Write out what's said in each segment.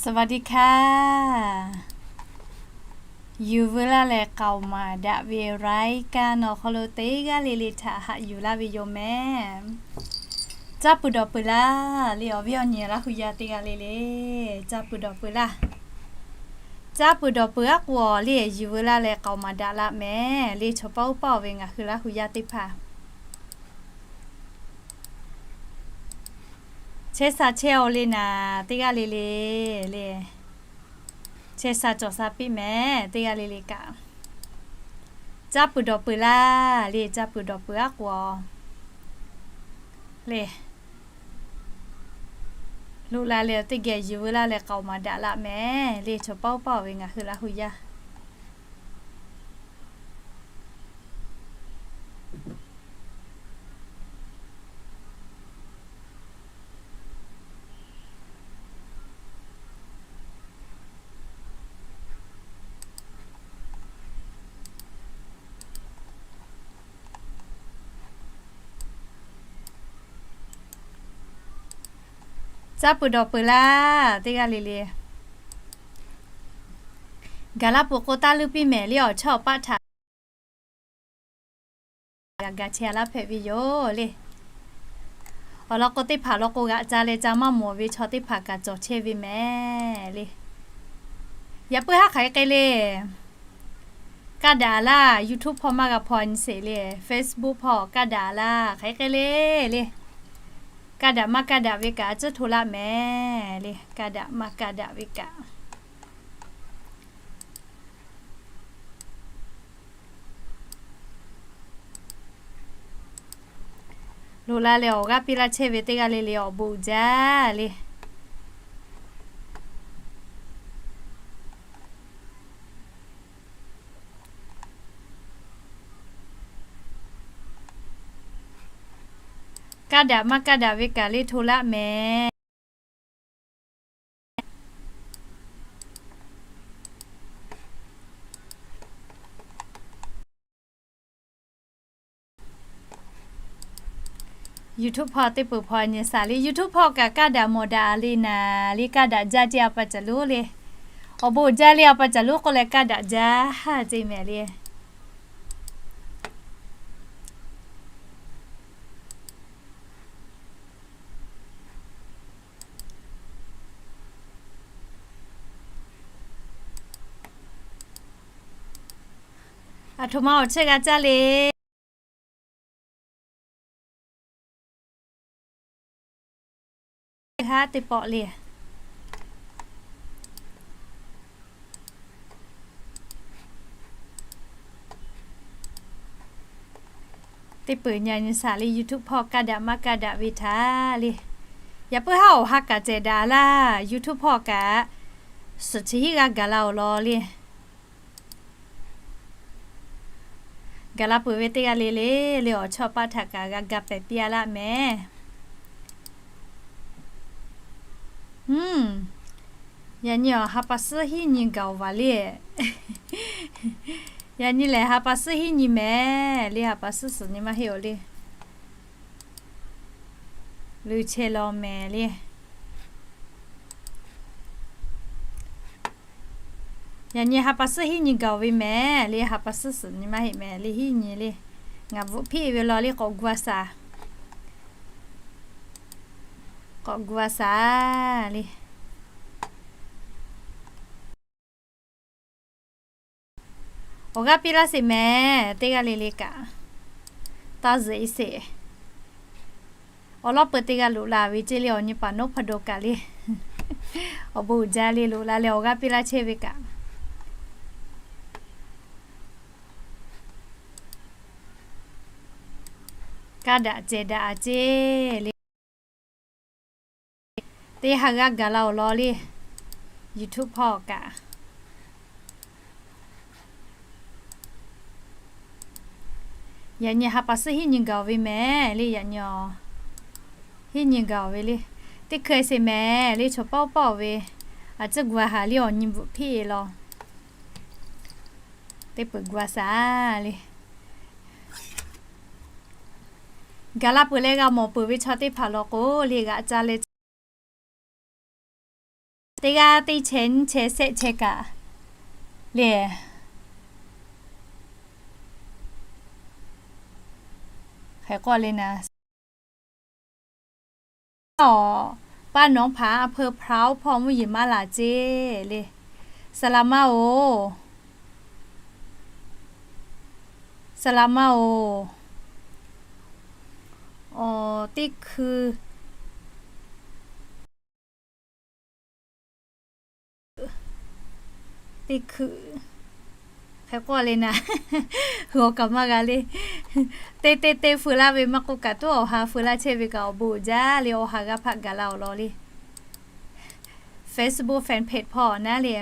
สวัสดีค่ะ Yuˬ veu laˇ leh k'aoˍ maˍ daꞈ ve รายการ awˬ hk'aw lo teˇ g'aˇ le le htaꞈ haꞈ yuˬ laˇ ve yoˬ mehˍ. Caˇ pui dawˬ pui laˇ le awˬ viˉ awˬ nyi Laˇ hu yaˇ teˇ g'aˇ le le, caˇ pui dawˬ pui laˇ. Caˇ pui dawˬ pui aˉ k'o le, yuˬ veu laˇ leh k'aoˍ maˍ daꞈ laˇ mehˍ le. Chaw paˆ uˉ paˆ ve ngaˬ hui Laˇ hu yaˇ teˇ hpaˍ chehˇ sha chehˇ-oˬ le naˍ, teˇ g'aˇ le le le, chehˇ sha cawˬ sha piˇ mehˍ. Teˇ g'aˇ le le kaꞈ caˇ pui dawˬ pui laˇ le, caˇ pui dawˬ pui aˉ k'o le, loꞈ la leh teˇ geh yuˬ veu laˇ leh k'aoˍ maˍ daꞈ laˇ mehˍ le. Chaw paˆ uˉ paˆ ve ngaˬ hui Laˇ hu yaˇ caˇ pui dawˬ pui laˇ, teˇ g'aˇ le le. Gaˬ la peuˬ k'o taˇ leuˇ piˇ mehˍ le, awˬ chawˇ awˬ paˆ htaꞈ g'a ga chehˇ laˇ hpehꞈ ve yoˬ le. Awˬ lawn k'o teˇ hpaˍ lawn k'o g'aꞈ ca leh ca maˇ mawˬ ve chaw teˇ hpaˍ kaꞈ cawˬ chehˇ ve mehˍ le. Yaꞈ puiˉ haˉ hk'aˬ hk'e le, kaˇ daꞈ laˇ. YouTube hpawˇ maˇ g'a hpaw nyi sheˍ le, Facebook hpawˇ kaˇ daꞈ laˇ. Hk'aˬ hk'e le le, kaˇ daꞈ maˇ kaˇ daꞈ ve kaꞈ a ciˉ hto laˇ mehˍ le. Kaˇ daꞈ maˇ kaˇ daꞈ ve kaꞈ loꞈ la leh awˬ g'aˇ piˇ laˇ chehˇ ve teˇ g'aˇ le le awˬ bon uiˍ jaˇ le. Kaˇ daꞈ maˇ kaˇ daꞈ ve kaꞈ le hto laˇ mehˍ. YouTube hpawˇ teˇ peuˬ hpawˇ nyi shaˍ le. YouTube hpawˇ kaꞈ kaˇ daꞈ mawˬ daꞈ le naˍ le, kaˇ daꞈ jaˇ ceˇ a pa caˬ lonˉ le. Awˬ bon uiˍ jaˇ le a pa caˬ lonˉ k'oˆ leh kaˇ daꞈ jaˇ ceˇ mehˍ le. Aˬ htoꞈ ma awˬ chehˇ g'a caˇ le. Haˉ teˇ pawˆ le, teˇ peuˬ nyi nyi shaˍ le. YouTube hpawˇ kaˇ daꞈ maˇ kaˇ daꞈ ve htaꞈ le. Yaꞈ puiˉ haˉ awˬ ha kaꞈ cehˬ daꞈ laˇ. YouTube hpawˇ kaꞈ suhˍ chi hiˉ g'aˇ gaˬ la awˬ lawn le. Gaˬ la peuˬ ve teˇ g'aˇ le le le, awˬ chawˇ paˆ htaꞈ kaꞈ g'a ga pehˍ piˇ a laˇ mehˍ. Yaꞈ nyi awˬ ha pa suhˉ hiˉ nyi gaˬ-oˬ vaˬ le. Yaꞈ nyi lehˬ ha pa suhˉ hiˉ nyi mehˍ le, ha pa suhˉ suhˍ nyi maˇ heˆ-oˬ le. Leuˬ chehˇ law mehˍ le. Yaꞈ nyi ha pa suhˉ hiˉ nyi gaˬ-oˬ ve mehˍ le, ha pa suhˉ suhˍ nyi maˇ heˆ mehˍ le, hiˉ nyi le. Ngaˬ bvuhꞈ hpiˆ ve law le k'awꞈ gu a shaˍ. K'awꞈ gu a shaˍ le. Awˬ g'aˇ piˇ laˇ sheˍ mehˍ, teˇ g'aˇ le le kaꞈ. Taˇ zuhꞈ e sheˍ. Awˬ lawn peuˬ teˇ g'aˇ loꞈ la ve ceˇ le, awˬ nyi paˍ noˉ hpaˇ do kaꞈ le. Awˬ bon uiˍ jaˇ le, loꞈ la leh awˬ g'aˇ piˇ laˇ chehˇ ve kaꞈ. Kaˇ daꞈ cehˬ daꞈ a ceˇ le. Teˇ ha g'aˇ gaˬ la awˬ lawn le, YouTube hpawˇ kaꞈ. Yaꞈ nyi ha pa suhˉ hiˉ nyi gaˬ-oˬ ve mehˍ le, yaꞈ nyi hiˉ nyi gaˬ-oˬ ve le. Teˇ hkui sheˍ mehˍ le, chaw paˆ paˆ-oˬ ve. A ciˉ gu a haˍ le, awˬ nyi bvuhꞈ hpiˆ e law. Teˇ peuˬ gu a shaˍ le. Gaˬ la peuˬ leh g'a mawˬ peuˬ ve chaw teˇ hpaˍ law k'o le, g'aꞈ ca leh teˇ g'aˇ teˇ chehˇ nyiˇ chehˇ shehˆ chehˇ kaꞈ le. Hk'e k'oˆ le naˍ, ป้าหนองผา อำเภอพร้าว hpawˇ mvuhˇ yeˬ maˇ laˬ ceˇ le. Saˍ laˍ ma oˬ. Saˍ laˍ ma oˬ. Teˇ hkui teˇ hkui, hk'e k'oˆ le naˍ, hui awˬ kaˍ maˇ g'a le. Teˇ teˇ teˇ feu laˇ ve maˇ k'oˆ kaꞈ, tuˉ awˬ ha feu laˇ chehˇ ve kaꞈ awˬ bon uiˍ jaˇ le. Awˬ ha g'aˇ hpaˆ gaˬ la awˬ lawn le. Facebook fan page hpawˇ naˉ le,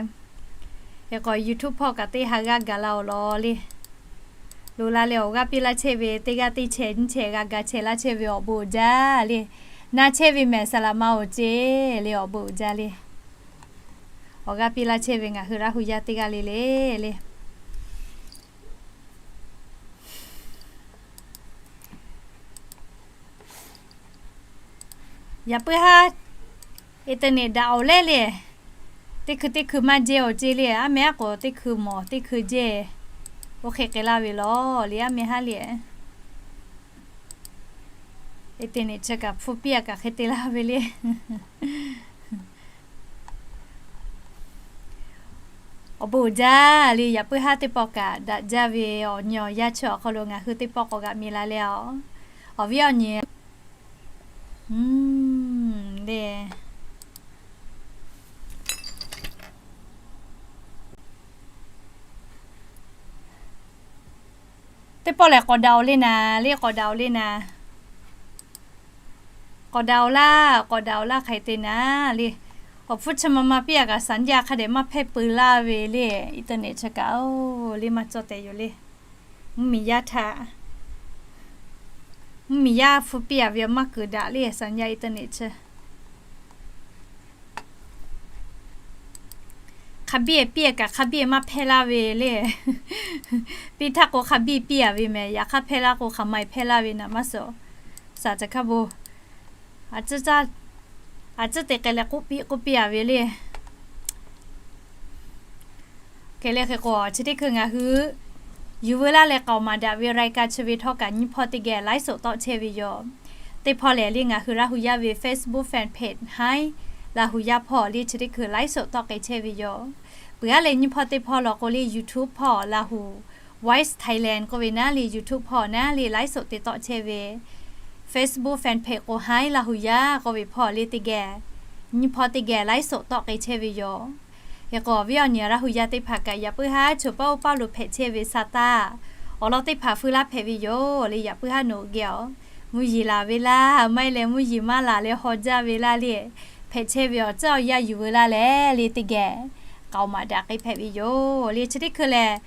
hk'e k'o YouTube hpawˇ kaꞈ teˇ ha g'aˇ gaˬ la awˬ lawn le. Loꞈ la leh awˬ g'aˇ piˇ laˇ chehˇ ve, teˇ g'aˇ teˇ chehˇ nyiˇ chehˇ g'a ga chehˇ laˇ chehˇ ve awˬ bon uiˍ jaˇ le. Na chehˇ ve mehˬ saˍ laˍ ma oˬ ceˇ le, awˬ bon uiˍ jaˇ le. Awˬ g'aˇ piˇ laˇ chehˇ ve ngaˬ hui Laˇ hu yaˇ teˇ g'aˇ le le le. Yaꞈ puiˉ haˉ internet daꞈ awˬ leh le. Teˇ hkui teˇ hkui maˇ jehˇ awˬ ceˇ le. Aˉ meh aˉ k'oˍ teˇ hkui mawˬ teˇ hkui jehˇ. Oˇ hk'e k'ai laˇ ve lawˬ le, aˉ meh haˉ le. Internet chi kaꞈ hpu piˇ a kaꞈ hk'e te laˇ ve le. Awˬ bon uiˍ jaˇ le. Yaꞈ puiˉ haˉ teˇ pawˆ kaꞈ daꞈ jaˇ ve awˬ nyi awˬ yanˇ chi awˬ hk'aw lo ngaˬ hui teˇ pawˆ k'awꞈ g'aꞈ mi la leh a, awˬ viˉ awˬ nyi le. Teˇ pawˆ lehˬ k'awꞈ daꞈ awˬ le naˍ le, k'awꞈ daꞈ awˬ le naˍ. K'awꞈ daꞈ awˬ laˇ, k'awꞈ daꞈ awˬ laˇ hk'aˬ hk'e te naˍ le. Awˬ hpfuhˇ chi ma ma piˇ a kaꞈ สัญญาณ hk'a dehꞈ maˇ hpehˇ peu laˇ ve le. Internet chi kaꞈ oˬ le maˇ cawˬ tehꞈ yoˬ le. Mvuhˇmiˬ yaˇ htaꞈ, mvuhˇmiˬ yaˇ hpu piˇ a ve maˇ keunˍ daꞈ le, สัญญาณ internet chi. Hk'a biˇ piˇ a kaꞈ hk'a biˇ maˇ hpehˇ laˇ ve le. Piˇ htaˇ k'o hk'a biˇ piˇ a ve mehˍ, yaꞈ hk'aˇ hpehˇ laˇ k'o hk'aˬ ma e hpehˇ laˇ ve naˍ maˇ suh. Saˍ caˬ hkaˇ bon, a tcuhˉ te k'ai leh k'oˆ piˇ k'oˆ piˇ a ve le. Hk'e le hk'e k'o, chi teˇ hkui ngaˬ hui yuˬ veu laˇ leh k'aoˍ maˍ daꞈ ve รายการ chi ve htawˇ kaꞈ nyiˇ hpawˇ teˇ geh ไลฟ์สด tawˆ chehˇ ve yoˬ. Teˇ hpawˇ lehˬ le ngaˬ hui Laˇ hu yaˇ ve Facebook fan page Haiˉ Laˇ hu yaˇ hpawˇ le chi teˇ hkui ไลฟ์สด tawˆ k'ai chehˇ ve yoˬ. Peuˬ aˉ leh nyiˇ hpawˇ teˇ hpawˇ law k'o le YouTube hpawˇ Laˇ hu Voice Thailand k'oˆ ve naˉ le YouTube hpawˇ naˉ le ไลฟ์สด te tawˆ chehˇ ve, Facebook fan page k'o Haiˉ Laˇ hu yaˇ k'oˆ ve hpawˇ le teˇ geh, nyiˇ hpawˇ teˇ geh ไลฟ์สด tawˆ k'ai chehˇ ve yoˬ. Hk'e k'o awˬ viˉ awˬ nyi Laˇ hu yaˇ teˇ hpaˍ kaꞈ yaꞈ puiˉ haˉ choˬ paˇ oˇ paˇ lo hpehꞈ chehˇ ve sa taˇ, awˬ lawn teˇ hpaˍ feu laˇ hpehꞈ ve yoˬ le. Yaꞈ puiˉ haˉ nawˬ hui geh a, mvuhˇ yeˬ laˬ ve laˇ, maˇ heˆ leh mvuhˇ yeˬ maˇ laˬ leh haw jaˇ ve laˇ le, hpehꞈ chehˇ ve awˬ tcuhˉ awˬ yanˇ yuˬ veu laˇ leh le teˇ geh k'aoˍ maˍ daꞈ k'ai hpehꞈ ve yoˬ le. Chi teˇ hkui lehˬ,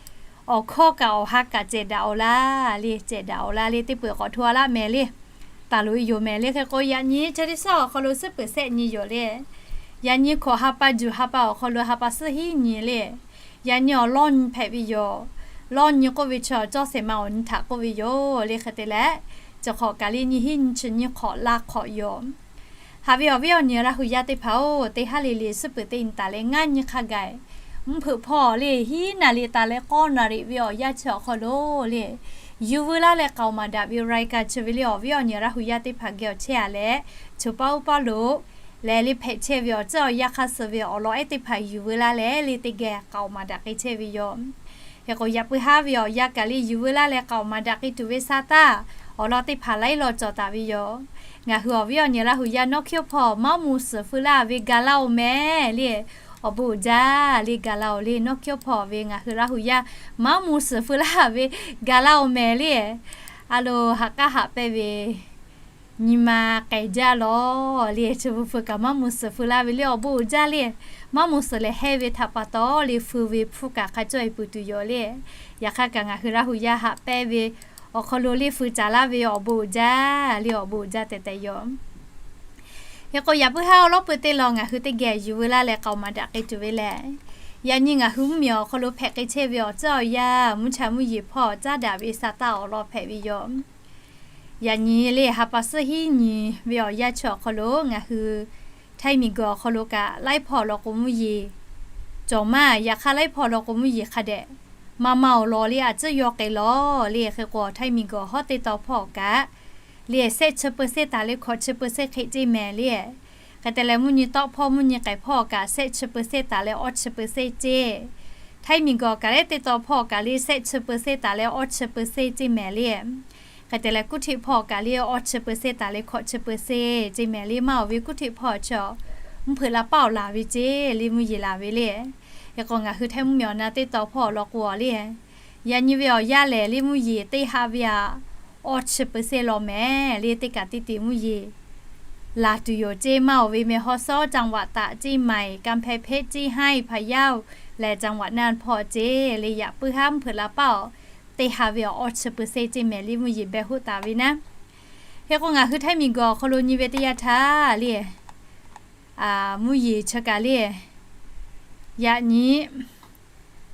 awˬ hkawˇ kaꞈ awˬ ha kaꞈ cehˬ daꞈ awˬ laˇ le, cehˬ daꞈ awˬ laˇ le, teˇ peuˬ k'awꞈ hto a laˇ mehˍ le. Taˍ loꞈ e yoˬ mehˍ le. Hk'e k'o yaꞈ nyi chi teˇ shaˉ awˬ hk'aw lo suhˉ peuˬ shehˆ nyi yoˬ le. Yaꞈ nyi hkawꞈ ha pa juˬ ha pa awˬ hk'aw lo ha pa suhˉ hiˉ nyi le. Yaꞈ nyi awˬ lawˇ nyi hpehꞈ ve yoˬ. Lawˇ nyi k'oˆ ve chi awˬ cawˇ shehˍ ma awˬ nyi htaꞈ k'oˆ ve yoˬ le. Hk'e te leh, chi hk'awꞈ kaˬ le nyi hiˉ nyi chi nyi hk'awꞈ la hk'awꞈ yoˬ. Haꞈ ve awˬ viˉ awˬ nyi Laˇ hu yaˇ teˇ hpaˍ oˬ, teˇ haˉ le le suhˉ peuˬ teˇ nyi taˍ leh ngaˇ nyi hk'a gaˬ mvuhˇ hpeuꞈ hpawˇ le hiˉ naˍ riˍ taˍ leh k'awˇ naˍ riˍ ve awˬ yanˇ chi awˬ hk'aw lo le, yuˬ veu laˇ leh k'aoˍ maˍ daꞈ ve รายการ chi ve le awˬ viˉ awˬ nyi Laˇ hu yaˇ teˇ hpaˍ geh awˬ chehˇ a leh, choˬ paˇ oˇ paˇ lo lehˬ le hpehꞈ chehˇ ve awˬ ceuˬ awˬ yanˇ hk'aˇ suh ve awˬ lawn ehˉ teˇ hpaˍ yuˬ veu laˇ leh le teˇ geh k'aoˍ maˍ daꞈ k'ai chehˇ ve yoˬ. Hk'e k'o yaꞈ puiˉ haˉ ve awˬ yanˇ kaˬ le yuˬ veu laˇ leh k'aoˍ maˍ daꞈ k'ai tuˬ ve sa taˇ, awˬ lawn teˇ hpaˍ laiˉ law cawˬ taˍ ve yoˬ. Ngaˬ hui awˬ viˉ awˬ nyi Laˇ hu yaˇ nawˉ hkiˇ oˇ hpawˇ maˇ mvuh suhˍ feu laˇ ve ga laˇ oˬ mehˍ le. Awˬ bon uiˍ jaˇ le ga laˇ oˬ le. Nawˉ hkiˇ oˇ hpawˇ ve ngaˬ hui Laˇ hu yaˇ maˇ mvuh suhˍ feu laˇ ve ga laˇ oˬ mehˍ le. A lo, haꞈ k'aˉ haꞈ pehnˇ ve nyi ma k'ai jaˇ lawˬ le. Chi beuꞈ feu kaꞈ maˇ mvuh suhˍ feu laˇ ve le. Awˬ bon uiˍ jaˇ le. Maˇ mvuh suhˍ lehˬ hehˇ ve htaꞈ pa taw le feu ve hpfuhˇ kaꞈ hk'a cawˇ e pui tuˬ yoˬ le. Yaꞈ hk'aˇ kaꞈ ngaˬ hui Laˇ hu yaˇ haꞈ pehnˇ ve awˬ hk'aw lo le feu caˍ laˇ ve awˬ bon uiˍ jaˇ le. Awˬ bon uiˍ jaˇ tehꞈ tehꞈ yoˬ. Hk'e k'o yaꞈ puiˉ haˉ awˬ lawˉ pui teˇ law ngaˬ hui teˇ geh yuˬ veu laˇ leh k'aoˍ maˍ daꞈ k'ai tuˬ ve lehˬ, yaꞈ nyi ngaˬ hui mvuhˇmiˬ awˬ hk'aw lo hpehꞈ k'ai chehˇ ve awˬ ceuˬ awˬ yanˇ mvuhˇ cha mvuhˇ yeˬ hpawˇ caˉ daꞈ ve sa taˇ awˬ lawn hpehꞈ ve yoˬ. Yaꞈ nyi le ha pa suhˉ hiˉ nyi ve awˬ yanˇ chi awˬ hk'aw lo ngaˬ hui Htaiˇ miˬguiˬ awˬ hk'aw lo kaꞈ laiˉ hpawˇ awˬ lawn k'o mvuhˇ yeˬ cawˬ maˇ. Yaꞈ hk'aˇ laiˉ hpawˇ awˬ lawn k'o mvuhˇ yeˬ hk'a dehꞈ maˇ maˇ awˬ lawn le, a tcuhˉ yaw k'ai lawˬ le. Hk'e k'o Htaiˇ miˬguiˬ awˬ hawˉ teˇ tawn hpawˇ kaꞈ le, shehˆ chi เปอร์เซ็นต์ taˍ leh hkawꞈ chi เปอร์เซ็นต์ hk'e ceˇ mehˍ le. Hk'e te leh mvuhˇ nyi tawˆ hpawˇ mvuhˇ nyi k'ai hpawˇ kaꞈ shehˆ chi เปอร์เซ็นต์ taˍ leh awˇ chi เปอร์เซ็นต์ ceˇ. Htaiˇ miˬguiˬ awˬ kaꞈ lehˬ teˇ tawn hpawˇ kaꞈ le shehˆ chi เปอร์เซ็นต์ taˍ leh awˇ chi เปอร์เซ็นต์ ceˇ mehˍ le. Hk'e te leh kuˉ htiˆ hpawˇ kaꞈ le awˇ chi เปอร์เซ็นต์ taˍ leh hkawꞈ chi เปอร์เซ็นต์ ceˇ mehˍ le. Maˇ awˬ ve kuˉ htiˆ hpawˇ chi mvuhˇ hpeuꞈ la paˇ awˬ laˬ ve ceˇ le, mvuhˇ yeˬ laˬ ve le. Hk'e k'o ngaˬ hui Htaiˇ mvuhˇmiˬ awˬ na teˇ tawn hpawˇ awˬ lawn k'o le, yaꞈ nyi ve awˬ yanˇ lehˬ le mvuhˇ yeˬ teˇ haˆ ve aꞈ awˇ chi เปอร์เซ็นต์ law mehˍ le. Teˇ kaꞈ teˇ te mvuhˇ yeˬ laˬ tuˬ yoˬ ceˇ. Maˇ awˬ ve meh haw sawˉ จังหวัดตาก ceˇ, maiˍ กำแพงเพชร ceˇ, ไฮ พะเยา leh จังหวัดน่าน hpawˇ ceˇ le. Yaꞈ puiˉ haˉ mvuhˇ hpeuꞈ la paˇ awˬ teˇ haˆ ve awˬ awˇ chi เปอร์เซ็นต์ ceˇ mehˍ le, mvuhˇ yeˬ beh hoˆ taˍ ve naˉ. Hk'e k'o ngaˬ hui Htaiˇ miˬguiˬ awˬ hk'aw lo nyi ve teˇ yanˇ htaˇ le, mvuhˇ yeˬ chi kaꞈ le, yaꞈ nyi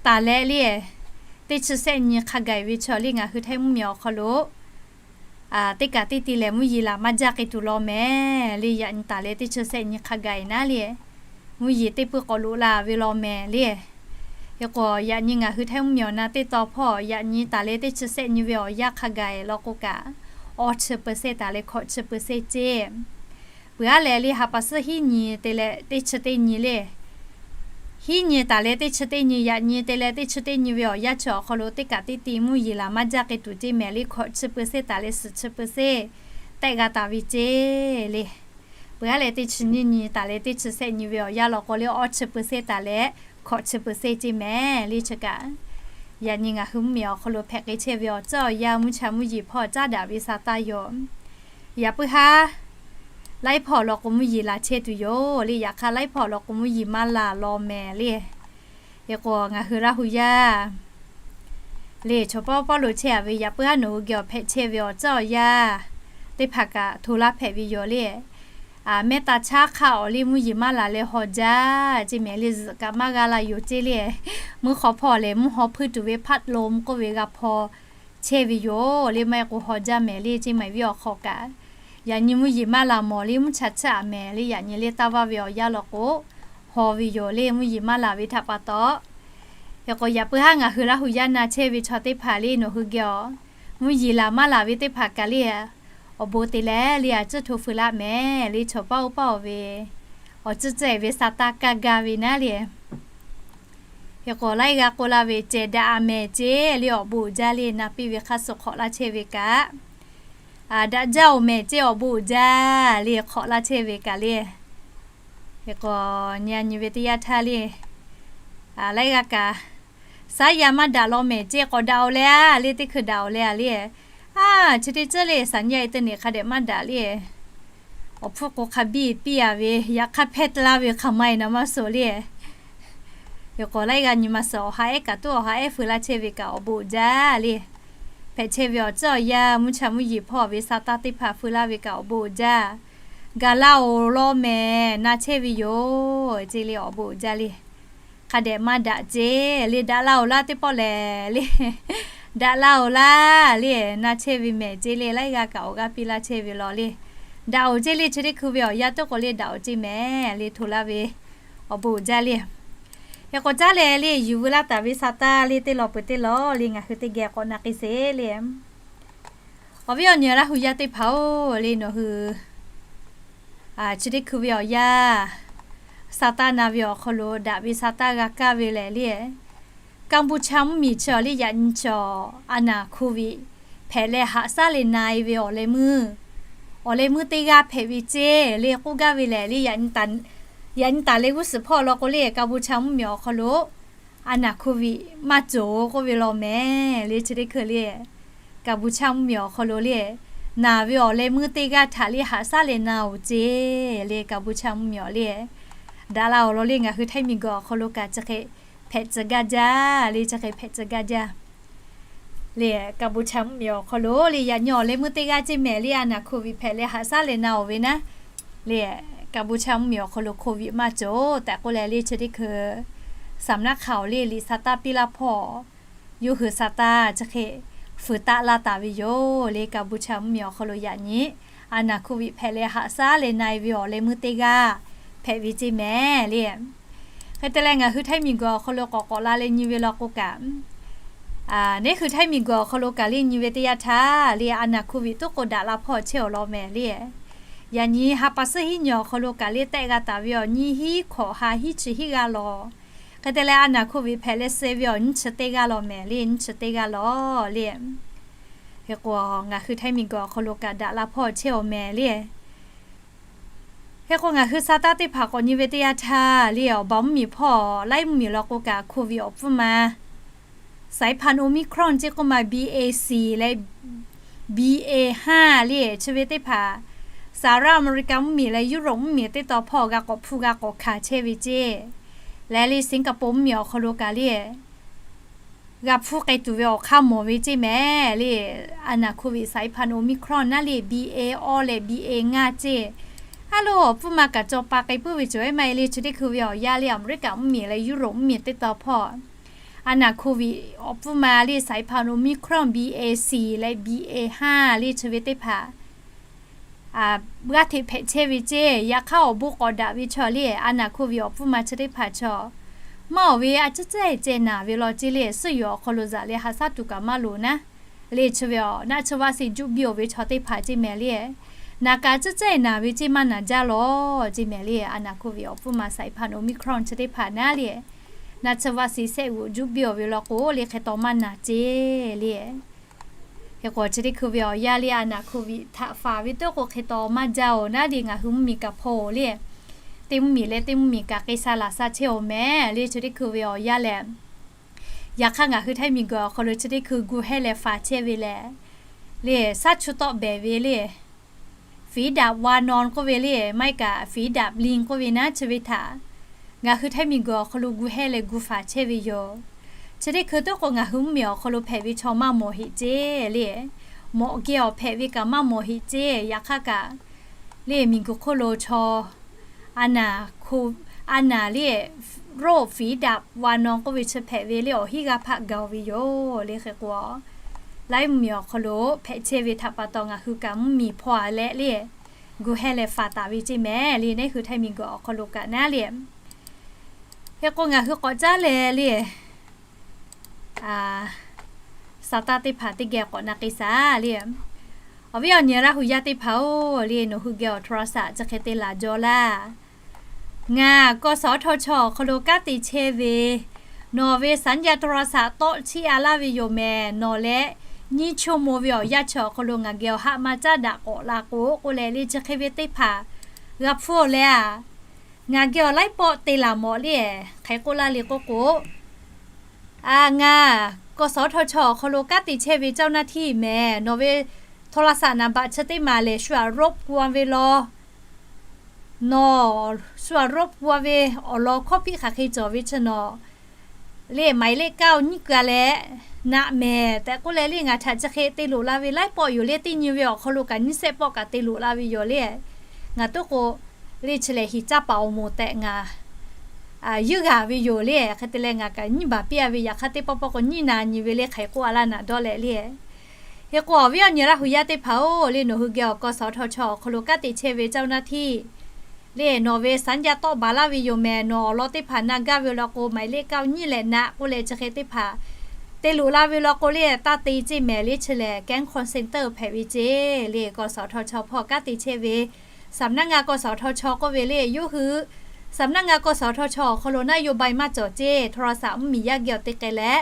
taˍ leh le, teˇ chi sehˆ nyi hk'a gaˬ ve chaw le ngaˬ hui Htaiˇ mvuhˇmiˬ awˬ hk'aw lo teˇ kaꞈ teˇ te lehˬ mvuhˇ yeˬ laˬ maˇ jaˇ k'ai tuˬ law mehˍ le. Yaꞈ nyi taˍ leh teˇ chi sehˆ nyi hk'a gaˬ naˉ le, mvuhˇ yeˬ teˇ peuˇ k'awꞈ loꞈ la ve law mehˍ le. Hk'e k'o yaꞈ nyi ngaˬ hui Htaiˇ mvuhˇmiˬ awˬ na teˇ tawn hpawˇ yaꞈ nyi taˍ leh teˇ chi sehˆ nyi ve awˬ yanˇ hk'a gaˬ law k'o kaꞈ, awˇ chi เปอร์เซ็นต์ taˍ leh hkawꞈ chi เปอร์เซ็นต์ ceˇ. Peuˬ aˉ lehˬ le ha pa suhˉ hiˉ nyi te leh teˇ chi teˇ nyi le, hiˉ nyi taˍ leh teˇ chi teˇ nyi, yaꞈ nyi te leh teˇ chi teˇ nyi ve awˬ yanˇ chi awˬ hk'aw lo teˇ kaꞈ teˇ te mvuhˇ yeˬ laˬ maˇ jaˇ k'ai tuˬ ceˇ mehˍ le, hkawꞈ chi เปอร์เซ็นต์ taˍ leh suhˍ chi เปอร์เซ็นต์ tehˆ g'a taˍ ve ceˇ le. Peuˬ aˉ lehˬ teˇ chi nyiˇ nyi taˍ leh teˇ chi sehˆ nyi ve awˬ yanˇ law k'o le awˇ chi เปอร์เซ็นต์ taˍ leh hkawꞈ chi เปอร์เซ็นต์ ceˇ mehˍ le. Chi kaꞈ yaꞈ nyi ngaˬ hui mvuhˇmiˬ awˬ hk'aw lo hpehꞈ k'ai chehˇ ve awˬ tcuhˉ awˬ yanˇ mvuhˇ cha mvuhˇ yeˬ hpawˇ caˉ daꞈ ve sa taˇ yoˬ. Yaꞈ puiˉ haˉ laiˉ hpawˇ awˬ lawn k'o mvuhˇ yeˬ laˬ chehˇ tuˬ yoˬ le. Yaꞈ hk'aˇ laiˉ hpawˇ awˬ lawn k'o mvuhˇ yeˬ maˇ laˬ law mehˍ le. Hk'e k'o ngaˬ hui Laˇ hu yaˇ le chaw pawˆ pawˆ lo chehˇ a ve yaꞈ puiˉ haˉ nawˬ hui geh awˬ hpehꞈ chehˇ ve awˬ tcuhˉ awˬ yanˇ teˇ hpaˍ kaꞈ hto laˇ hpehꞈ ve yoˬ le. Mehˆ taˇ chaˉ hk'aˇ awˬ le mvuhˇ yeˬ maˇ laˬ leh haw jaˇ ceˇ mehˍ le. Zuhꞈ kaꞈ maˇ g'a la yoˬ ceˇ le. Mvuhˇ hk'aw hpawˇ lehˬ mvuhˇ haw hpuiˇ tuˬ ve พัดลม k'oˆ ve g'a hpaw chehˇ ve yoˬ le. Maˇ heˆ k'o haw jaˇ mehˍ le. Ceˇ mehˍ viˉ awˬ hk'aw kaꞈ yaꞈ nyi mvuhˇ yeˬ maˇ laˬ mawˬ le, mvuhˇ cha chaˇ a mehˍ le. Yaꞈ nyi le taˇ vaˇ ve awˬ yanˇ law k'o haw ve yoˬ le, mvuhˇ yeˬ maˇ laˬ ve htaꞈ pa taw. Hk'e k'o yaꞈ puiˉ haˉ ngaˬ hui Laˇ hu yaˇ na chehˇ ve chaw teˇ hpaˍ le nawˬ hui geh awˬ mvuhˇ yeˬ laˬ maˇ laˬ ve teˇ hpaˍ kaꞈ le awˬ bon te leh le a tcuhˇ hto feu laˇ mehˍ le. Chaw pawˆ oˇ pawˆ ve awˬ tcuhˇ tcuhˇ e ve sa taˇ kaˇ gaˇ ve naˉ le. Hk'e k'o laiˉ g'aˇ k'oˆ laˇ ve cehˬ daꞈ a mehˍ ceˇ le awˬ bon uiˍ jaˇ le. Na piˇ ve hk'aˇ suh hk'awꞈ laˇ chehˇ ve kaꞈ, daꞈ jaˇ oˬ mehˍ ceˇ awˬ bon uiˍ jaˇ le hk'awꞈ laˇ chehˇ ve kaꞈ le. Hk'e k'o nyi a nyi ve teˇ yanˇ htaˇ le, laiˉ g'aˇ kaꞈ, saˉ yaˇ maˇ daꞈ law mehˍ ceˇ k'awꞈ daꞈ oˬ leh a le, teˇ hkui daꞈ oˬ leh a le. A, chi teˇ ceuˬ le saˍ nyi a e te neˬ hk'a dehꞈ maˇ daꞈ le. Awˬ hpfuhˇ k'o hk'a biˇ piˇ a ve, yaꞈ hk'aˇ hpehˇ te laˇ ve hk'aˬ ma e na maˇ suh le. Hk'e k'o laiˉ g'aˇ nyi ma suh awˬ ha ehˉ kaꞈ tuˉ awˬ ha ehˉ feu laˇ chehˇ ve kaꞈ awˬ bon uiˍ jaˇ le. Hpehꞈ chehˇ ve awˬ tcuhˇ awˬ yanˇ mvuhˇ cha mvuhˇ yeˬ hpawˇ ve sa taˇ teˇ hpaˍ feu laˇ ve kaꞈ awˬ bon uiˍ jaˇ. Gaˬ laˇ oˬ law mehˍ na chehˇ ve yoˬ ceˇ le awˬ bon uiˍ jaˇ le. Hk'a dehꞈ maˇ daꞈ ceˇ le, daꞈ laˇ oˬ laˇ teˇ pawˆ lehˬ le, daꞈ laˇ oˬ laˇ le na chehˇ ve mehˍ ceˇ le. Laiˉ g'aˇ kaꞈ awˬ g'aˇ piˇ laˇ chehˇ ve law le, daꞈ oˬ ceˇ le. Chi teˇ hkui ve awˬ yanˇ teˇ k'o le daꞈ oˬ ceˇ mehˍ le hto laˇ ve awˬ bon uiˍ jaˇ le. Hk'e k'o caˉ leh le yuˬ veu laˇ taˍ ve sa taˇ le teˇ law peuˬ teˇ law le ngaˬ hui teˇ geh k'awꞈ na k'ai sheˍ le. Awˬ viˉ awˬ nyi Laˇ hu yaˇ teˇ hpaˍ-oˬ le, nawˬ hui chi teˇ hkui ve awˬ yanˇ sa taˇ na ve awˬ hk'aw lo daꞈ ve sa taˇ g'a kaˇ ve lehˬ le, Kaˇ buˇ chaˇ mvuhˇ miˬ chi awˬ le yaꞈ nyi chaw a naˍ โควิด hpehꞈ leh haꞈ shaˉ leh na e ve awˬ leh meuˇ, awˬ leh meuˇ teˇ g'aˇ hpehꞈ ve ceˇ le k'oˆ gaˇ ve lehˬ le, yaꞈ nyi taˍ leh g'uˇ suhˍ hpawˇ law k'o le Kaˇ buˇ chaˇ mvuhˇ miˬ awˬ hk'aw lo a naˍ โควิด maˇ cawˬ k'oˆ ve law mehˍ le. Chi teˇ hkui le Kaˇ buˇ chaˇ mvuhˇ miˬ awˬ hk'aw lo le naˍ ve awˬ leh meuˇ teˇ g'aˇ htaꞈ le haꞈ shaˉ leh na oˬ ceˇ le Kaˇ buˇ chaˇ mvuhˇ miˬ awˬ le daꞈ la awˬ lawn le ngaˬ hui Htaiˇ miˬ guiˬ awˬ hk'aw lo kaꞈ chi hk'e hpehꞈ tcuh gaˇ jaˇ le, chi hk'e hpehꞈ tcuh gaˇ jaˇ le. Kaˇ buˇ chaˇ mvuhˇ miˬ awˬ hk'aw lo le yaꞈ nyi awˬ leh meuˇ teˇ g'aˇ ceˇ mehˍ le a naˍ โควิด hpehꞈ leh haꞈ shaˉ leh na oˬ ve naˉ le, Kaˇ buˇ chaˇ mvuhˇ miˬ awˬ hk'aw lo โควิด maˇ cawˬ tehꞈ k'oˆ leh le chi teˇ hkui saˍ naˆ hk'aˬ awˬ le liꞈ sa taˇ piˇ laˇ hpawˇ yawˇ hui sa taˇ chi hk'e fuiˍ taˆ laˇ taˍ ve yoˬ le. Kaˇ buˇ chaˇ mvuhˇ miˬ awˬ hk'aw lo yaꞈ nyi a naˍ โควิด hpehꞈ leh haꞈ shaˉ leh na e ve awˬ leh meuˇ teˇ g'aˇ hpehꞈ ve ceˇ mehˍ le. Hk'e te leh ngaˬ hui Htaiˇ miˬguiˬ awˬ hk'aw lo k'awꞈ k'awꞈ la leh nyi ve law k'o kaꞈ, neˇ hui Htaiˇ miˬguiˬ awˬ hk'aw lo kaꞈ le nyi ve teˇ yanˇ htaˇ le, a naˬ hko viꞈ tuˉ k'o daꞈ la hpawˇ chehˇ awˬ lawn mehˍ le. Yaꞈ nyi ha pa suhˉ hiˉ nyi awˬ hk'aw lo kaꞈ le tehˆ g'a taˍ ve awˬ nyi hiˉ hkawꞈ ha hiˉ chi hiˉ g'aˇ law. Hk'e te leh a naˬ hko viꞈ hpehꞈ leh suh ve awˬ nyi chi teˇ g'aˇ law mehˍ le, nyi chi teˇ g'aˇ law le. Hk'e k'o ngaˬ hui Htaiˇ miˬguiˬ awˬ hk'aw lo kaꞈ daꞈ la hpawˇ chehˇ awˬ mehˍ le. Hk'e k'o ngaˬ hui sa taˇ teˇ hpaˍ k'awꞈ nyi ve teˇ yanˇ htaˇ le, awˬ baˬ mvuhˇmiˬ hpawˇ laiˉ mvuhˇmiˬ law k'o kaꞈ hko viꞈ awˬ pfuhˇ ma สายพันธุ์ Omicron ceˇ k'oˆ ma B A C leh B A haˇ le chi ve teˇ hpaˍ, สหรัฐอเมริกา mvuhˇmiˬ leh Europe mvuhˇmiˬ teˇ taw hpawˇ g'a k'awꞈ hpuˇ g'a k'awꞈ hkanˍ chehˇ ve ceˇ. Leh le Singapore mvuhˇmiˬ awˬ hk'aw lo kaꞈ le g'a hpuˇ k'ai tuˬ ve awˬ hk'aˇ mawˬ ve ceˇ mehˍ le. A naˬ hko viꞈ สายพันธุ์ Omicron naˉ le B A awˇ leh B A ngaˇ ceˇ. A lo awˬ pfuhˇ ma kaꞈ caw pa k'ai puiˉ ve cawˬ ehˉ maˇ heˆ le. Chi teˇ hkui ve awˬ yanˇ le America mvuhˇmiˬ leh Europe mvuhˇmiˬ teˇ taw hpawˇ a naˬ hko viꞈ awˬ pfuhˇ ma le สายพันธุ์ Omicron B A C leh B A haˇ le chi ve teˇ hpaˍ g'aˇ hteꞈ hpehꞈ chehˇ ve ceˇ. Yaꞈ hk'aˇ awˬ bon k'awꞈ daꞈ ve chaw le, a naˬ hko viꞈ awˬ pfuhˇ ma chi teˇ hpaˍ chaw maˇ awˬ ve a ciˉ cehˇ ceh naˬ ve law ceˇ le, suhˉ yoˬ awˬ hk'aw lo zaꞈ leh ha shaˉ tuˬ kaꞈ maˇ loˍ naˉ le chi ve awˬ naˆ tsuhˇ vaˆ seˍ juˆ biˇ oˬ ve chaw teˇ hpaˍ ceˇ mehˍ le. Naˬ kaꞈ ciˉ cehˇ naˬ ve ceˇ maˇ naˬ jaˇ law ceˇ mehˍ le. A naˬ hko viꞈ awˬ pfuhˇ ma สายพันธุ์ Omicron chi teˇ hpaˍ naˉ le, naˆ tsuhˇ vaˆ seˍ sehˆ g'uꞈ juˆ biˇ oˬ ve law k'o le hk'e taw maˇ naˬ ceˇ le. Hk'e k'o chi teˇ hkui ve awˬ yanˇ le a naˬ hko viꞈ htaꞈ faˍ ve teˇ k'o hk'e taw maˇ jaˇ oˬ naˉ le, ngaˬ hui mvuhˇmiˬ kaꞈ hpawˇ oˬ le, teˇ mvuhˇmiˬ leh teˇ mvuhˇmiˬ kaꞈ k'ai sha laˬ sha chehˇ oˬ mehˍ le. Chi teˇ hkui ve awˬ yanˇ lehˬ yaꞈ hk'aˇ ngaˬ hui Htaiˇ miˬguiˬ awˬ hk'aw lo chi teˇ hkui gu hehˇ leh faˍ chehˇ ve lehˬ le, shaˉ chu tawˆ behˍ ve le, fiˍ daꞈ wa naw k'oˆ ve le, maˇ heˆ kaꞈ fiˍ daꞈ lin k'oˆ ve naˉ chi ve htaꞈ ngaˬ hui Htaiˇ miˬguiˬ awˬ hk'aw lo gu hehˇ leh gu faˍ chehˇ ve yoˬ. Chi teˇ hkui teˇ k'o ngaˬ hui mvuhˇmiˬ awˬ hk'aw lo hpehꞈ ve chaw maˇ mawˬ heꞈ ceˇ le, mawꞈ geh awˬ hpehꞈ ve kaꞈ maˇ mawˬ heꞈ ceˇ. Yaꞈ hk'aˇ kaꞈ le miˬguiˬ hk'oˆ lo chaw a naˬ hko a naˬ le roˇ fiˍ daꞈ wa naw k'oˆ ve chi hpehꞈ ve le awˬ hinˉ g'aˇ hpaˆ gaˬ ve yoˬ le. Hk'e k'o laiˉ mvuhˇmiˬ awˬ hk'aw lo hpehꞈ chehˇ ve htaꞈ pa taw ngaˬ hui kaꞈ mvuhˇmiˬ hpawˇ a leh le gu hehˇ leh faˍ taˍ ve ceˇ mehˍ le. Neˇ hui Htaiˇ miˬguiˬ awˬ hk'aw lo kaꞈ naˉ le. Hk'e k'o ngaˬ hui k'awꞈ caˉ leh le sa taˇ teˇ hpaˍ teˇ geh k'awꞈ na k'ai shaˍ le. Awˬ viˉ awˬ nyi Laˇ hu yaˇ teˇ hpaˍ-oˬ le, nawˬ hui geh awˬ โทรศัพท์ chi hk'e te laˬ jaw laˇ. Ngaˬ กสทช. awˬ hk'aw lo kanˉ te chehˇ ve nawˬ ve สัญญาณโทรศัพท์ tawˆ chiˇ a laˇ ve yoˬ mehˍ. Nawˬ leh nyiˇ chawˇ maw ve awˬ yanˇ chi awˬ hk'aw lo ngaˬ geh awˬ haˆ maˇ caˉ daꞈ k'awꞈ la k'o k'oˆ leh le chi hk'e ve teˇ hpaˍ g'a hpuˇ awˬ leh a, ngaˬ geh awˬ laiˉ pawˆ te laˬ mawˬ le. Hk'e k'oˆ laˇ le k'oˆ k'o, a ngaˬ กสทช. awˬ hk'aw lo kanˉ te chehˇ ve เจ้าหน้าที่ mehˍ. Nawˬ ve โทรศัพท์ naˍ baꞈ chi teˇ maˬ lehˬ shu aꞈ รบกวน ve law, nawˬ shu aꞈ รบกวน ve awˬ lawn hkawˇ hpiˆ hk'aˬ hk'e cawˬ ve chi nawˬ le หมายเลขเก้า nyiˇ keu a leh naꞈ mehˍ tehꞈ k'oˆ leh le ngaˬ htaꞈ chi hk'e te loꞈ la ve laiˉ pawˆ yoˬ le. Teˇ nyi ve awˬ hk'aw lo kaꞈ nyiˇ sehˆ pawˆ kaꞈ te loꞈ la ve yoˬ le. Ngaˬ tuˉ k'o le chi lehˬ hiˍ caˇ paˍ awˬ moˍ tehꞈ ngaˬ yuˇ g'aˬ ve yoˬ le. Hk'e te leh ngaˬ kaꞈ nyiˇ baˬ piˇ a ve yaꞈ hk'aˇ teˇ pawˆ pawˆ k'o nyiˇ na nyi ve le hk'e k'oˆ a laˇ naˍ dawˇ leh le. Hk'e k'o awˬ viˉ awˬ nyi Laˇ hu yaˇ teˇ hpaˍ-oˬ le, nawˬ hui geh awˬ กสทช. awˬ hk'aw lo kanˉ te chehˇ ve เจ้าหน้าที่ le nawˬ ve สัญญาณ tawˆ baˬ laˇ ve yoˬ mehˍ. Nawˬ awˬ lawn teˇ hpaˍ na gaˇ ve law k'o หมายเลขเก้า nyiˇ leh naꞈ k'oˆ leh chi hk'e teˇ hpaˍ te loꞈ la ve law k'o le taˇ te ceˇ mehˍ le. Chi lehˬ แก๊ง call center hpehꞈ ve ceˇ le. กสทช. hpawˇ kanˉ te chehˇ ve สำนักงาน กสทช. k'oˆ ve le yawˇ hui สำนักงาน กสทช. awˬ hk'aw lo นโยบาย maˇ cawˬ ceˇ. โทรศัพท์ mvuhˇmiˬ yaˇ geh awˬ te k'ai leh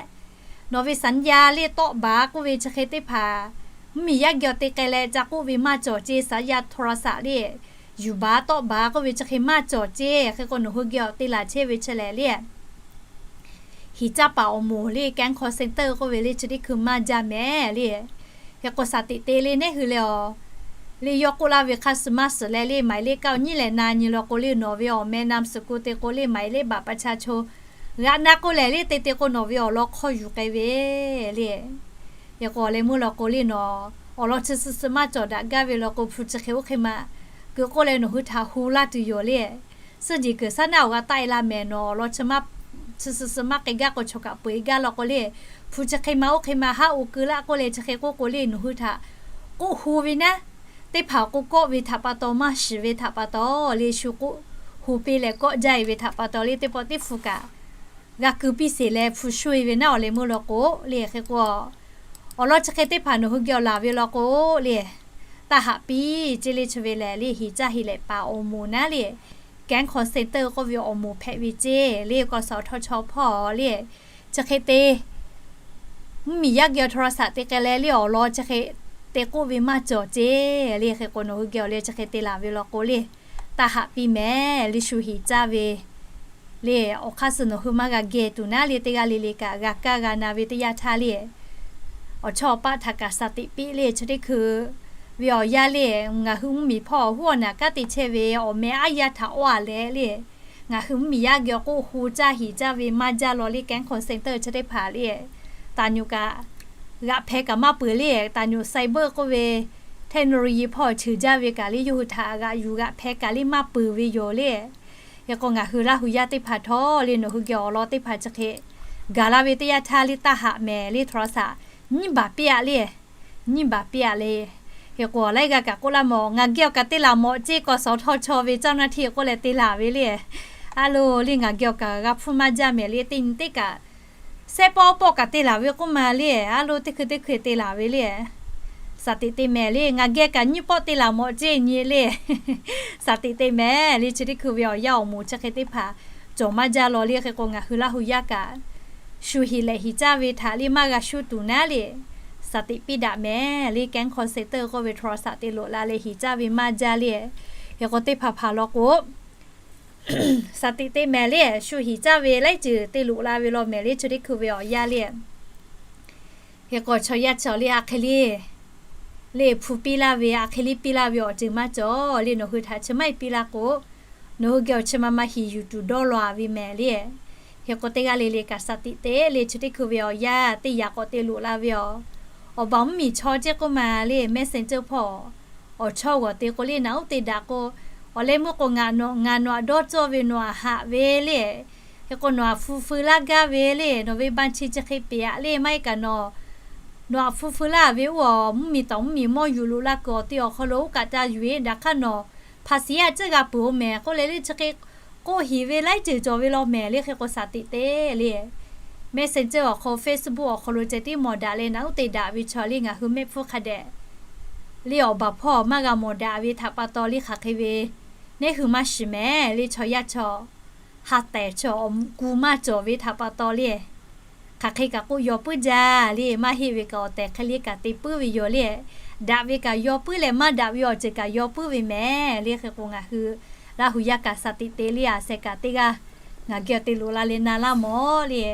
nawˬ ve สัญญาณ le tawˆ baˬ k'oˆ ve chi hk'e teˇ hpaˍ mvuhˇmiˬ yaˇ geh awˬ te k'ai leh ca k'oˆ ve maˇ cawˬ ceˇ. สัญญาณ โทรศัพท์ le yuˬ baˬ tawˆ baˬ k'oˆ ve chi hk'e maˇ cawˬ ceˇ. Hk'e k'o nawˬ hui geh awˬ te laˬ chehˇ ve chi lehˬ le hiˍ caˇ paˍ awˬ moˍ le แก๊ง call center k'oˆ ve le chi teˇ hkui maˇ jaˇ mehˍ le. Hk'e k'o shaˍ tiꞈ te le neˇ hui le a, le yawˇ k'oˆ laˇ ve hk'aˇ suh maˇ suhˍ leh le หมายเลขเก้า nyiˇ leh naꞈ nyi law k'o le nawˬ ve awˬ meh นามสกุล te k'o le หมายเลขบัตรประชาชน g'aꞈ na k'oˆ leh le te te k'o nawˬ ve awˬ lawn hk'aw yuˬ k'ai ve le. Hk'e k'o leh meuˇ law k'o le nawˬ awˬ lawn chi suh suh maˇ cawˬ daꞈ gaˇ ve law k'o hpu chi hk'e oˇ hk'e ma keu k'oˆ leh nawˬ hui htaꞈ hu laˇ tuˬ yoˬ le. Suhˉ jeˬ kuiˬ shaˉ naˆ awˬ g'a taˆ e laˇ mehˍ. Nawˬ awˬ lawn chi suh suh maˇ k'ai gaˇ k'o chaw kaꞈ peu e gaˇ law k'o le hpu chi hk'e ma oˇ hk'e ma haˉ oˇ keu laˇ k'oˆ leh chi hk'e k'oˆ k'o le nawˬ hui htaꞈ k'oˆ hu ve naˉ, teˇ hpaˍ k'oˆ kawˆ ve htaꞈ pa taw maˇ shiˍ ve htaꞈ pa taw le shu k'oˆ hu piˇ leh kawˆ jaˇ-e ve htaꞈ pa taw le, teˇ pawˆ teˇ hpu kaꞈ g'a keu piˇ sheˍ leh hpu shuˇ-e ve naˉ awˬ leh meuˇ law k'o le. Hk'e k'o, awˬ lawn chi hk'e teˇ hpaˍ nawˬ hui geh awˬ laˬ ve law k'o le, taˇ haꞈ piˇ ceˇ le. Chi ve lehˬ le, hiˍ caˇ hiˍ lehꞈ paˍ awˬ moˍ naˉ le, Camp Concentre k'oˆ ve awˬ moˍ hpehꞈ ve ceˇ le. K'aw suhˍ htawˇ chaw hpawˇ le, chi hk'e te mvuhˇmiˬ yaˇ geh awˬ htaw la shaꞈ te k'ai leh le, awˬ lawn chi hk'e te k'oˆ ve maˇ cawˬ ceˇ le. Hk'e k'o, nawˬ hui geh awˬ leh chi hk'e te laˬ ve law k'o le, taˇ haꞈ piˇ mehˍ le. Shu hiˍ caˇ ve le, awˬ hk'aˇ suh nawˬ hui maˇ g'a geh tuˬ naˉ le, teˇ g'aˇ le le kaꞈ g'a kaˇ g'a na ve teˇ yanˇ htaˇ le, awˬ chawˇ awˬ paˆ htaꞈ kaꞈ shaˍ teꞈ piˇ le. Chi teˇ hkui ve awˬ yanˇ le, ngaˬ hui mvuhˇmiˬ hpawˇ huˉ awˬ naˬ kanˉ te chehˇ ve awˬ meh aˉ yaˇ htaꞈ awˇ a leh le, ngaˬ hui mvuhˇmiˬ yaˇ geh awˬ k'oˆ hu caˇ hiˍ caˇ ve maˇ jaˇ law le. Camp Concentre chi teˇ hpaˍ le, taˍ nyuꞈ kaꞈ g'aꞈ hpeh kaꞈ maˇ peuˬ le. Taˍ nyuꞈ cyber k'oˆ ve technology hpawˇ ceuˬ jaˇ ve kaꞈ le, yawˇ hui htaꞈ g'aꞈ yuˬ g'aꞈ hpeh kaꞈ le maˇ peuˬ ve yoˬ le. Hk'e k'o, ngaˬ hui Laˇ hu yaˇ teˇ hpaˍ htawˇ le, nawˬ hui geh awˬ lawn teˇ hpaˍ chi hk'e gaˬ la ve teˇ yanˇ htaˇ le, taˇ haꞈ mehˍ le. Htaw la shaꞈ nyiˇ baˬ piˇ-a le, nyiˇ baˬ piˇ-a le. Hk'e k'o, laiˉ g'aˇ kaꞈ k'oˆ laˇ mawˬ, ngaˬ geh awˬ kaꞈ te laˬ mawˬ ceˇ, k'aw suhˍ htawˇ chaw ve caˇ naˇ htiˇ k'oˆ leh te laˬ ve le. A lo le, ngaˬ geh awˬ kaꞈ g'a hpfuhˇ maˇ jaˇ mehˍ le. Teˇ nyi teˇ kaꞈ shehˆ pawˆ pawˆ kaꞈ te laˬ ve k'oˆ ma le. A lo, teˇ hkui teˇ hkui te laˬ ve le. Shaˍ tiꞈ te mehˍ le. Ngaˬ geh kaꞈ nyiˇ pawˆ te laˬ mawˬ ceˇ nyi le. Shaˍ tiꞈ te mehˍ le. Chi teˇ hkui ve awˬ yanˇ awˬ moˍ chi hk'e teˇ hpaˍ cawˬ maˇ jaˇ law le. Hk'e k'o, ngaˬ hui Laˇ hu yaˇ kaꞈ shu hiˍ lehꞈ hiˍ caˇ ve htaꞈ le maˇ g'a shuˇ tuˬ naˉ le, shaˍ tiꞈ piˇ daꞈ mehˍ le. Camp Concentre k'oˆ ve htaw la shaꞈ te loꞈ la leh hiˍ caˇ ve maˇ jaˇ le. Hk'e k'o, teˇ hpaˍ hpaˍ law k'o, shaˍ tiꞈ te mehˍ le. Shu hiˍ caˇ ve laiˉ ceuˬ te loꞈ la ve law mehˍ le. Chi teˇ hkui ve awˬ yanˇ le, hk'e k'o, chaw yaˇ chaw le, a hk'e le, le hpu piˇ laˇ ve, a hk'e le piˇ laˇ ve awˬ ceuˬ maˇ cawˬ le. Nawˬ hui htaꞈ chi maˇ heˆ piˇ laˇ k'o, nawˬ hui geh awˬ chi ma ma hiˍ yuˬ tuˬ dawˇ law-a ve mehˍ le. Hk'e k'o, teˇ g'aˇ le le kaꞈ shaˍ tiꞈ te le. Chi teˇ hkui ve awˬ yanˇ teˇ yaꞈ k'awꞈ te loꞈ la ve yoˬ. Awˬ baˬ mvuhˇmiˬ chaw ceˇ k'oˆ ma le, Messenger hpawˇ awˬ chawˇ g'awˬ te k'o le, naꞈ uˉ te daꞈ k'o, awˬ leh meuˇ k'o, ngaˬ nawˬ, ngaˬ nawˬ htaꞈ dawˇ cawˇ ve, nawˬ htaꞈ haꞈ ve le. Hk'e k'o, nawˬ htaꞈ hpu feu laˇ gaˇ ve le. Nawˬ ve ban chi chi hk'e peꞈ-a le, maˇ heˆ kaꞈ nawˬ, nawˬ htaꞈ hpu feu laˇ ve oˇ awˬ mvuhˇmiˬ tawˍ mvuhˇmiˬ mawˇ yuˬ loꞈ la kuiˬ awˬ te awˬ hk'aw lo oˇ kaꞈ ca yuˬ-e daꞈ hk'aˇ nawˬ hpa shiˍ yaˇ ceuˇ g'a peuˬ-oˬ mehˍ k'oˆ leh le, chi hk'e k'oˆ hiˍ ve laiˉ ceuˬ cawˬ ve law mehˍ le. Hk'e k'o, shaˍ tiꞈ te le. Messenger awˬ hk'aw, Facebook awˬ hk'aw lo ceh tiˉ mawˬ daꞈ leh naꞈ uˉ te daꞈ ve chaw le, ngaˬ hui mehˆ hpfuhˇ hk'a dehꞈ le awˬ baˬ hpawˇ maˇ g'a mawˬ daꞈ ve htaꞈ pa taw le, hk'aˬ hk'e ve neˉ hui maˇ shiˍ mehˍ le. Chaw yaˇ chaw ha tehˬ chaw awˬ ku maˇ cawˬ ve htaꞈ pa taw le, hk'aˬ hk'e kaꞈ k'oˆ yaw puiˉ jaˇ le. Maˇ heˆ ve kaꞈ awˬ tehˬ hk'e le kaꞈ te puiˉ ve yoˬ le. Daꞈ ve kaꞈ yaw puiˉ leh maˇ daꞈ ve awˬ ceuˬ kaꞈ yaw puiˉ ve mehˍ le. Hk'e k'o, ngaˬ hui Laˇ hu yaˇ kaꞈ shaˍ tiꞈ te le, a sheh kaꞈ teˇ g'aˇ ngaˬ geh awˬ te loꞈ la leh na laˇ mawˬ le.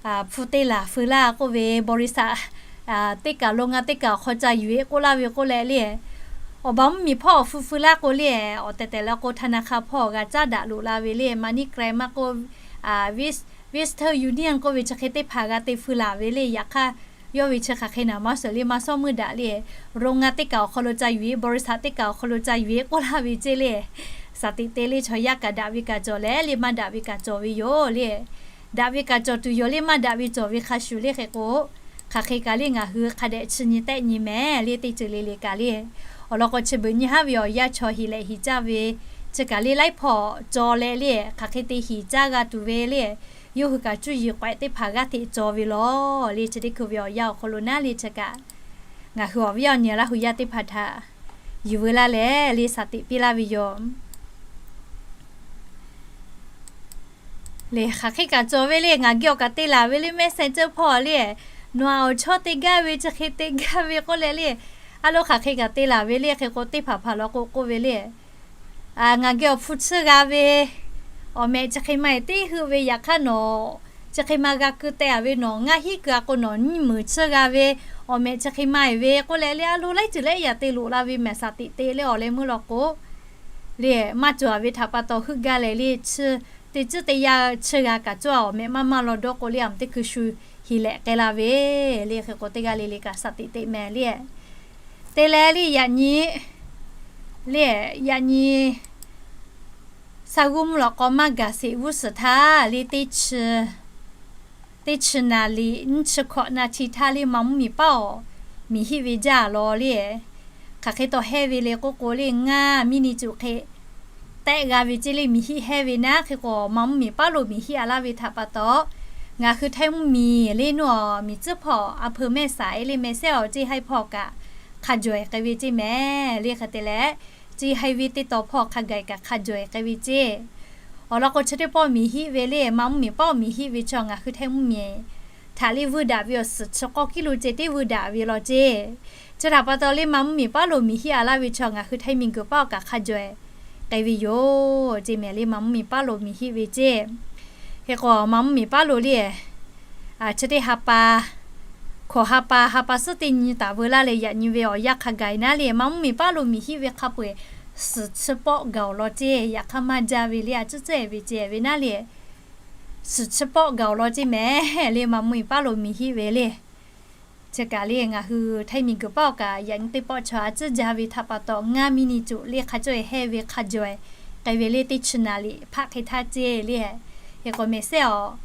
Hpu teˇ laˬ feu laˇ k'oˆ ve บริษัท teˇ kaꞈ โรงงาน teˇ kaꞈ awˬ hk'aw ca yuˬ-e k'oˆ laˇ ve k'oˆ leh le, awˬ baˬ mvuhˇmiˬ hpawˇ awˬ hpu feu laˇ k'o le, awˬ tehˬ tehˬ la k'o ธนาคาร hpawˇ g'a caˉ daꞈ loꞈ la ve le. Money Gram maˇ k'oˆ, Western Union k'oˆ ve chi hk'e teˇ hpaˍ g'a te feu laˬ ve le. Yaꞈ hk'aˇ, yawˇ ve chi hk'aˬ hk'e naˍ maˇ suhˍ le, maˇ shawˉ meuˇ daꞈ le. โรงงาน teˇ kaꞈ awˬ hk'aw lo ca yuˬ-e, บริษัท teˇ kaꞈ awˬ hk'aw lo ca yuˬ-e k'oˆ laˇ ve ceˇ le. Shaˍ tiꞈ te le, chaw yaˇ kaꞈ daꞈ ve kaꞈ cawˬ leh le, maˇ daꞈ ve kaꞈ cawˬ ve yoˬ le. Daꞈ ve kaꞈ cawˬ tuˬ yoˬ le, maˇ daꞈ ve cawˬ ve hk'a shuˍ le. Hk'e k'o, hk'aˬ hk'e kaꞈ le ngaˬ hui hk'a dehꞈ chi nyi tehˆ nyi mehˍ le, teˇ ceuˬ le le kaꞈ le. Awˬ lawn k'o, chi beuꞈ nyi haˉ ve awˬ yanˇ chaw hiˍ lehꞈ hiˍ caˇ ve chi kaꞈ le laiˉ hpawˇ cawˬ leh le, hk'aˬ hk'e te hiˍ caˇ g'a tuˬ ve le, yawˇ hui kaꞈ cuˇ yiˍ k'awehꞈ teˇ hpaˍ g'aˇ hteꞈ cawˬ ve law le. Chi teˇ hkui ve awˬ yanˇ awˬ hk'aw lo naˉ le chi kaꞈ, ngaˬ hui awˬ viˉ awˬ nyi Laˇ hu yaˇ teˇ hpaˍ htaꞈ yuˬ veu laˇ leh le shaˍ tiꞈ piˇ laˇ ve yoˬ. Le hk'aˬ hk'e kaꞈ cawˬ ve le, ngaˬ geh awˬ kaꞈ te laˬ ve le, Messenger hpawˇ le, nawˬ-a awˬ chawˇ te gaˇ ve chi hk'e te gaˇ ve k'oˆ leh le, a lo hk'aˬ hk'e kaꞈ te laˬ ve le. Hk'e k'o, teˇ hpaˍ hpaˍ law k'o k'oˆ ve le, ngaˬ geh awˬ hpu tsuhˇ g'a ve, awˬ mehꞈ chi hk'e ma-e teˇ heuˆ ve yaꞈ hk'aˇ nawˬ chi hk'e ma g'a keu teh-a ve nawˬ ngaˇ hinˉ keu-a k'o nawˬ nyiˇ meunˍ tsuhˇ g'a ve, awˬ mehꞈ chi hk'e ma-e ve k'oˆ leh le, a lo laiˉ ceuˬ laiˉ yaꞈ te loꞈ la ve mehˍ shaˍ tiꞈ te le. Awˬ leh meuˇ law k'o le, maˇ cawˬ-a ve htaꞈ pa taw heuˆ gaˇ leh le, teˇ tcuhˉ teˇ yanˇ tsuhˇ g'a kaꞈ cawˇ-a, awˬ mehꞈ maˇ maˇ law dawˇ k'o le, a teˇ hkui shu hiˍ lehꞈ k'ai la ve le. Hk'e k'o, teˇ g'aˇ le le kaꞈ shaˍ tiꞈ te mehˍ le. Te leh le yaꞈ nyi le, yaꞈ nyi Sa g'uˇ mvuhˇ lawꞈ k'aw maˇ gaˬ sheˍ g'uˇ suhˍ htaˇ le, teˇ chi, teˇ chi naˍ liꞈ nyiˇ chi hkawꞈ naˍ chi htaˇ le, ma mvuhˇmiˬ paˉ awˬ miˬ hiˆ ve jaˇ law le. Hk'aˬ hk'e taw hehˇ ve le k'oˆ k'o le, ngaˇ miˇ ni cuˬ hk'e k'ehˆ g'a ve ceˇ le. Miˬ hiˆ hehˇ ve naˉ hk'e k'o, maˇ mvuhˇ miˬ paˉ lo miˬ hiˆ a laˇ ve htaꞈ pa taw, ngaˬ hui Htaiˇ mvuhˇ miˬ le nuˇ a miˬ tcuhˉ hpawˇ a hpeu mehˆ saˍ e le meh sehˉ awˬ ceˇ haiˇ hpawˇ kaꞈ hk'a jawˬ e k'ai ve ceˇ mehˍ le. Hk'e te leh, ceˇ haiˇ ve teˇ taw hpawˇ hk'a gaˬ kaꞈ hk'a jawˬ e k'ai ve ceˇ. Awˬ lawn k'o, chi teˇ pawˆ miˬ hiˆ ve le, maˇ mvuhˇ miˬ paˉ miˬ hiˆ ve chaw ngaˬ hui Htaiˇ mvuhˇ miˬ htaꞈ le vuiˇ daꞈ ve awˬ suhˍ chi k'awˇ kiˉ lo ceh tiˉ vuiˇ daꞈ ve law ceˇ. Chi htaꞈ pa taw le, maˇ mvuhˇ miˬ paˉ lo miˬ hiˆ a laˇ ve chaw ngaˬ hui Htaiˇ miˬ guiˬ paˉ awˬ kaꞈ hk'a jawˬ e k'ai ve yoˬ ceˇ mehˍ le. Maˇ mvuhˇ miˬ paˉ lo miˬ hiˆ ve ceˇ. Hk'e k'o, maˇ mvuhˇ miˬ paˉ lo le, chi teˇ ha pa, hkawꞈ ha pa, ha pa suhˉ teˇ nyi taˍ veu laˇ leh yaꞈ nyi ve awˬ yanˇ hk'a gaˬ e naˉ le, maˇ mvuhˇ miˬ paˉ lo miˬ hiˆ ve hk'a peu eˬ suhˍ chi pawˆ gaˬ awˬ lawn ceˇ. Yaꞈ hk'aˇ maˇ jaˇ ve le, a cuˉ tcuhˉ e ve ceˇ ve naˉ le, suhˍ chi pawˆ gaˬ awˬ lawn ceˇ mehˍ le. Maˇ mvuhˇ miˬ paˉ lo miˬ hiˆ ve le, chi kaꞈ le ngaˬ hui Htaiˇ miˬ guiˬ paˉ awˬ kaꞈ yaꞈ nyi teˇ pawˆ chaw a cuˉ jaˇ ve htaꞈ pa taw, ngaˇ miˬ niˇ cuˬ le hk'a cawˇ e hehˇ ve hk'a jawˬ e k'ai ve le. Teˇ chi naˍ liꞈ hpaˆ hk'e htaˇ ceˇ le. Hk'e k'o, meh sehˉ awˬ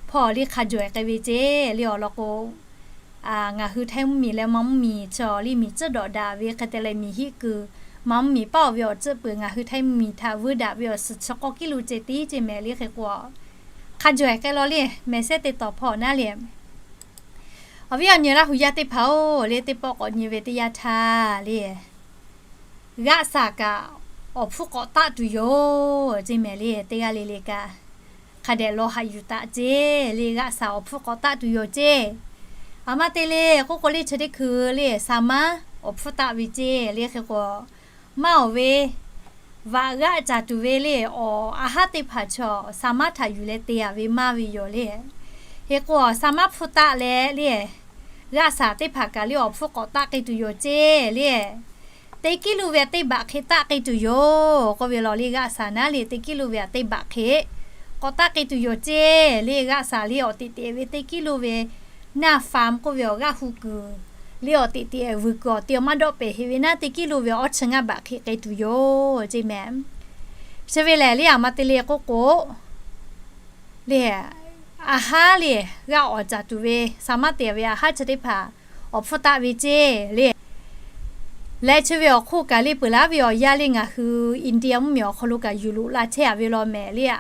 hpawˇ le hk'a jawˬ e k'ai ve ceˇ le. Awˬ lawn k'o, ngaˬ hui Htaiˇ mvuhˇ miˬ leh maˇ mvuhˇ miˬ chaw le miˬ tcuhˉ dawꞈ daꞈ ve hk'e te leh miˬ hiˆ kuiˬ, maˇ mvuhˇ miˬ paˉ awˬ ve awˬ tcuhˉ peuˬ ngaˬ hui Htaiˇ mvuhˇ miˬ htaꞈ vuiˇ daꞈ ve awˬ suhˍ chi k'awˇ kiˉ lo ceh tiˉ ceˇ mehˍ le. Hk'e k'o, hk'a jawˬ e k'ai law le, meh sehˉ teˇ taw hpawˇ naˉ le. Awˬ viˉ awˬ nyi Laˇ hu yaˇ teˇ hpaˍ-oˬ le, teˇ pawˆ k'awꞈ nyi ve teˇ yanˇ htaˇ le, g'aˆ saˍ kaꞈ awˬ hpfuhˇ k'awꞈ taˆ tuˬ yoˬ ceˇ mehˍ le. Teˇ g'aˇ le le kaꞈ hk'a dehꞈ law haꞈ yuˬ taˍ ceˇ le. G'aˆ saˍ awˬ hpfuhˇ k'awꞈ taˆ tuˬ yoˬ ceˇ. A ma te le k'oˆ k'o le, chi teˇ hkui le saˍ maˉ awˬ hpfuhˇ taˆ ve ceˇ le. Hk'e k'o, maˇ awˬ ve vaꞈ g'aˆ caˍ tuˬ ve le awˬ a haˉ teˇ hpaˍ chaw saˍ maˉ htaꞈ yuˬ leh te a ve maˇ ve yoˬ le. Hk'e k'o, saˍ maˉ hpfuhˇ taˆ leh le, g'aˆ saˍ teˇ hpaˍ kaꞈ le awˬ hpfuhˇ k'awꞈ taˆ k'ai tuˬ yoˬ ceˇ le. Teˇ kiˉ lo ve teˇ baꞈ hk'e taˆ k'ai tuˬ yoˬ k'oˆ ve law le. G'aˆ saˍ naˉ le teˇ kiˉ lo ve teˇ baꞈ hk'e k'awꞈ taˆ k'ai tuˬ yoˬ ceˇ le. G'aˆ saˍ le awˬ teꞈ teꞈ ve teˇ kiˉ lo ve naˇ farm k'oˆ ve awˬ g'aˆ hu kuiˬ le awˬ teꞈ teꞈ vuiˬ kuiˬ awˬ te awˬ maˇ dawˆ pehˍ heˆ ve naˉ, teˇ kiˉ lo ve awˬ chi ngaˇ baꞈ hk'e k'ai tuˬ yoˬ ceˇ mehˍ. Chi ve lehˬ le, a ma te le k'oˆ k'o le, a haˉ le g'aˆ awˍ caˍ tuˬ ve saˍ maˉ te ve a haˉ chi teˇ hpaˍ awˬ hpfuhˇ taˆ ve ceˇ le. Leh chi ve awˬ hk'oˆ kaꞈ le peuˬ laˉ ve awˬ yanˇ le ngaˬ hui India mvuhˇ miˬ awˬ hk'aw lo kaꞈ yuˬ loꞈ la chehˇ a ve law mehˍ le.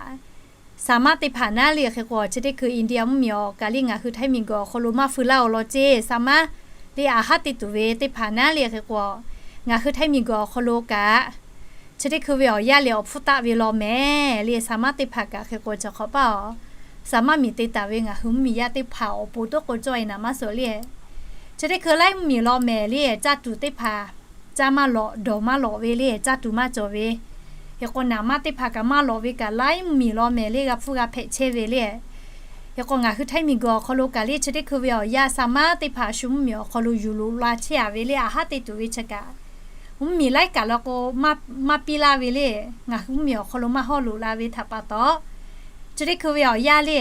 Saˍ maˉ teˇ hpaˍ naˉ le hk'e k'o, chi teˇ hkui India mvuhˇ miˬ awˬ kaꞈ le ngaˬ hui Htaiˇ miˬ guiˬ awˬ hk'aw lo maˇ feu laˇ awˬ lawn ceˇ. Saˍ maˉ le a haˉ te tuˬ ve teˇ hpaˍ naˉ le hk'e k'o, ngaˬ hui Htaiˇ miˬ guiˬ awˬ hk'aw lo kaꞈ chi teˇ hkui ve awˬ yanˇ le awˬ hpfuhˇ taˆ ve law mehˍ le. Saˍ maˉ teˇ hpaˍ kaꞈ hk'e k'o, chi hk'awꞈ paˇ a, saˍ maˉ miˬ te taˍ ve ngaˬ hui mvuhˇ miˬ yaˇ teˇ hpaˍ awˬ pon toˆ k'o cawˇ e naˍ maˇ suhˍ le. Chi teˇ hkui laiˉ mvuhˇ miˬ law mehˍ le, caˇ tuˬ teˇ hpaˍ caˇ maˇ lawꞈ, dawˬ maˇ lawꞈ ve le, caˇ tuˬ maˇ cawˬ ve. Hk'e k'o, naˍ maˇ teˇ hpaˍ kaꞈ maˇ lawꞈ ve kaꞈ laiˉ mvuhˇ miˬ law mehˍ le, g'a hpfuhˇ g'a hpehꞈ chehˇ ve le. Hk'e k'o, ngaˬ hui Htaiˇ miˬ guiˬ awˬ hk'aw lo kaꞈ le chi teˇ hkui ve awˬ yanˇ saˍ maˉ teˇ hpaˍ shu mvuhˇ miˬ awˬ hk'aw lo yuˬ loꞈ la chehˇ a ve le, a haˉ te tuˬ ve chi kaꞈ mvuhˇ miˬ laiˉ kaꞈ law k'o, maˇ piˇ laˇ ve le. Ngaˬ hui mvuhˇ miˬ awˬ hk'aw lo maˇ hawˉ loꞈ la ve htaꞈ pa taw, chi teˇ hkui ve awˬ yanˇ le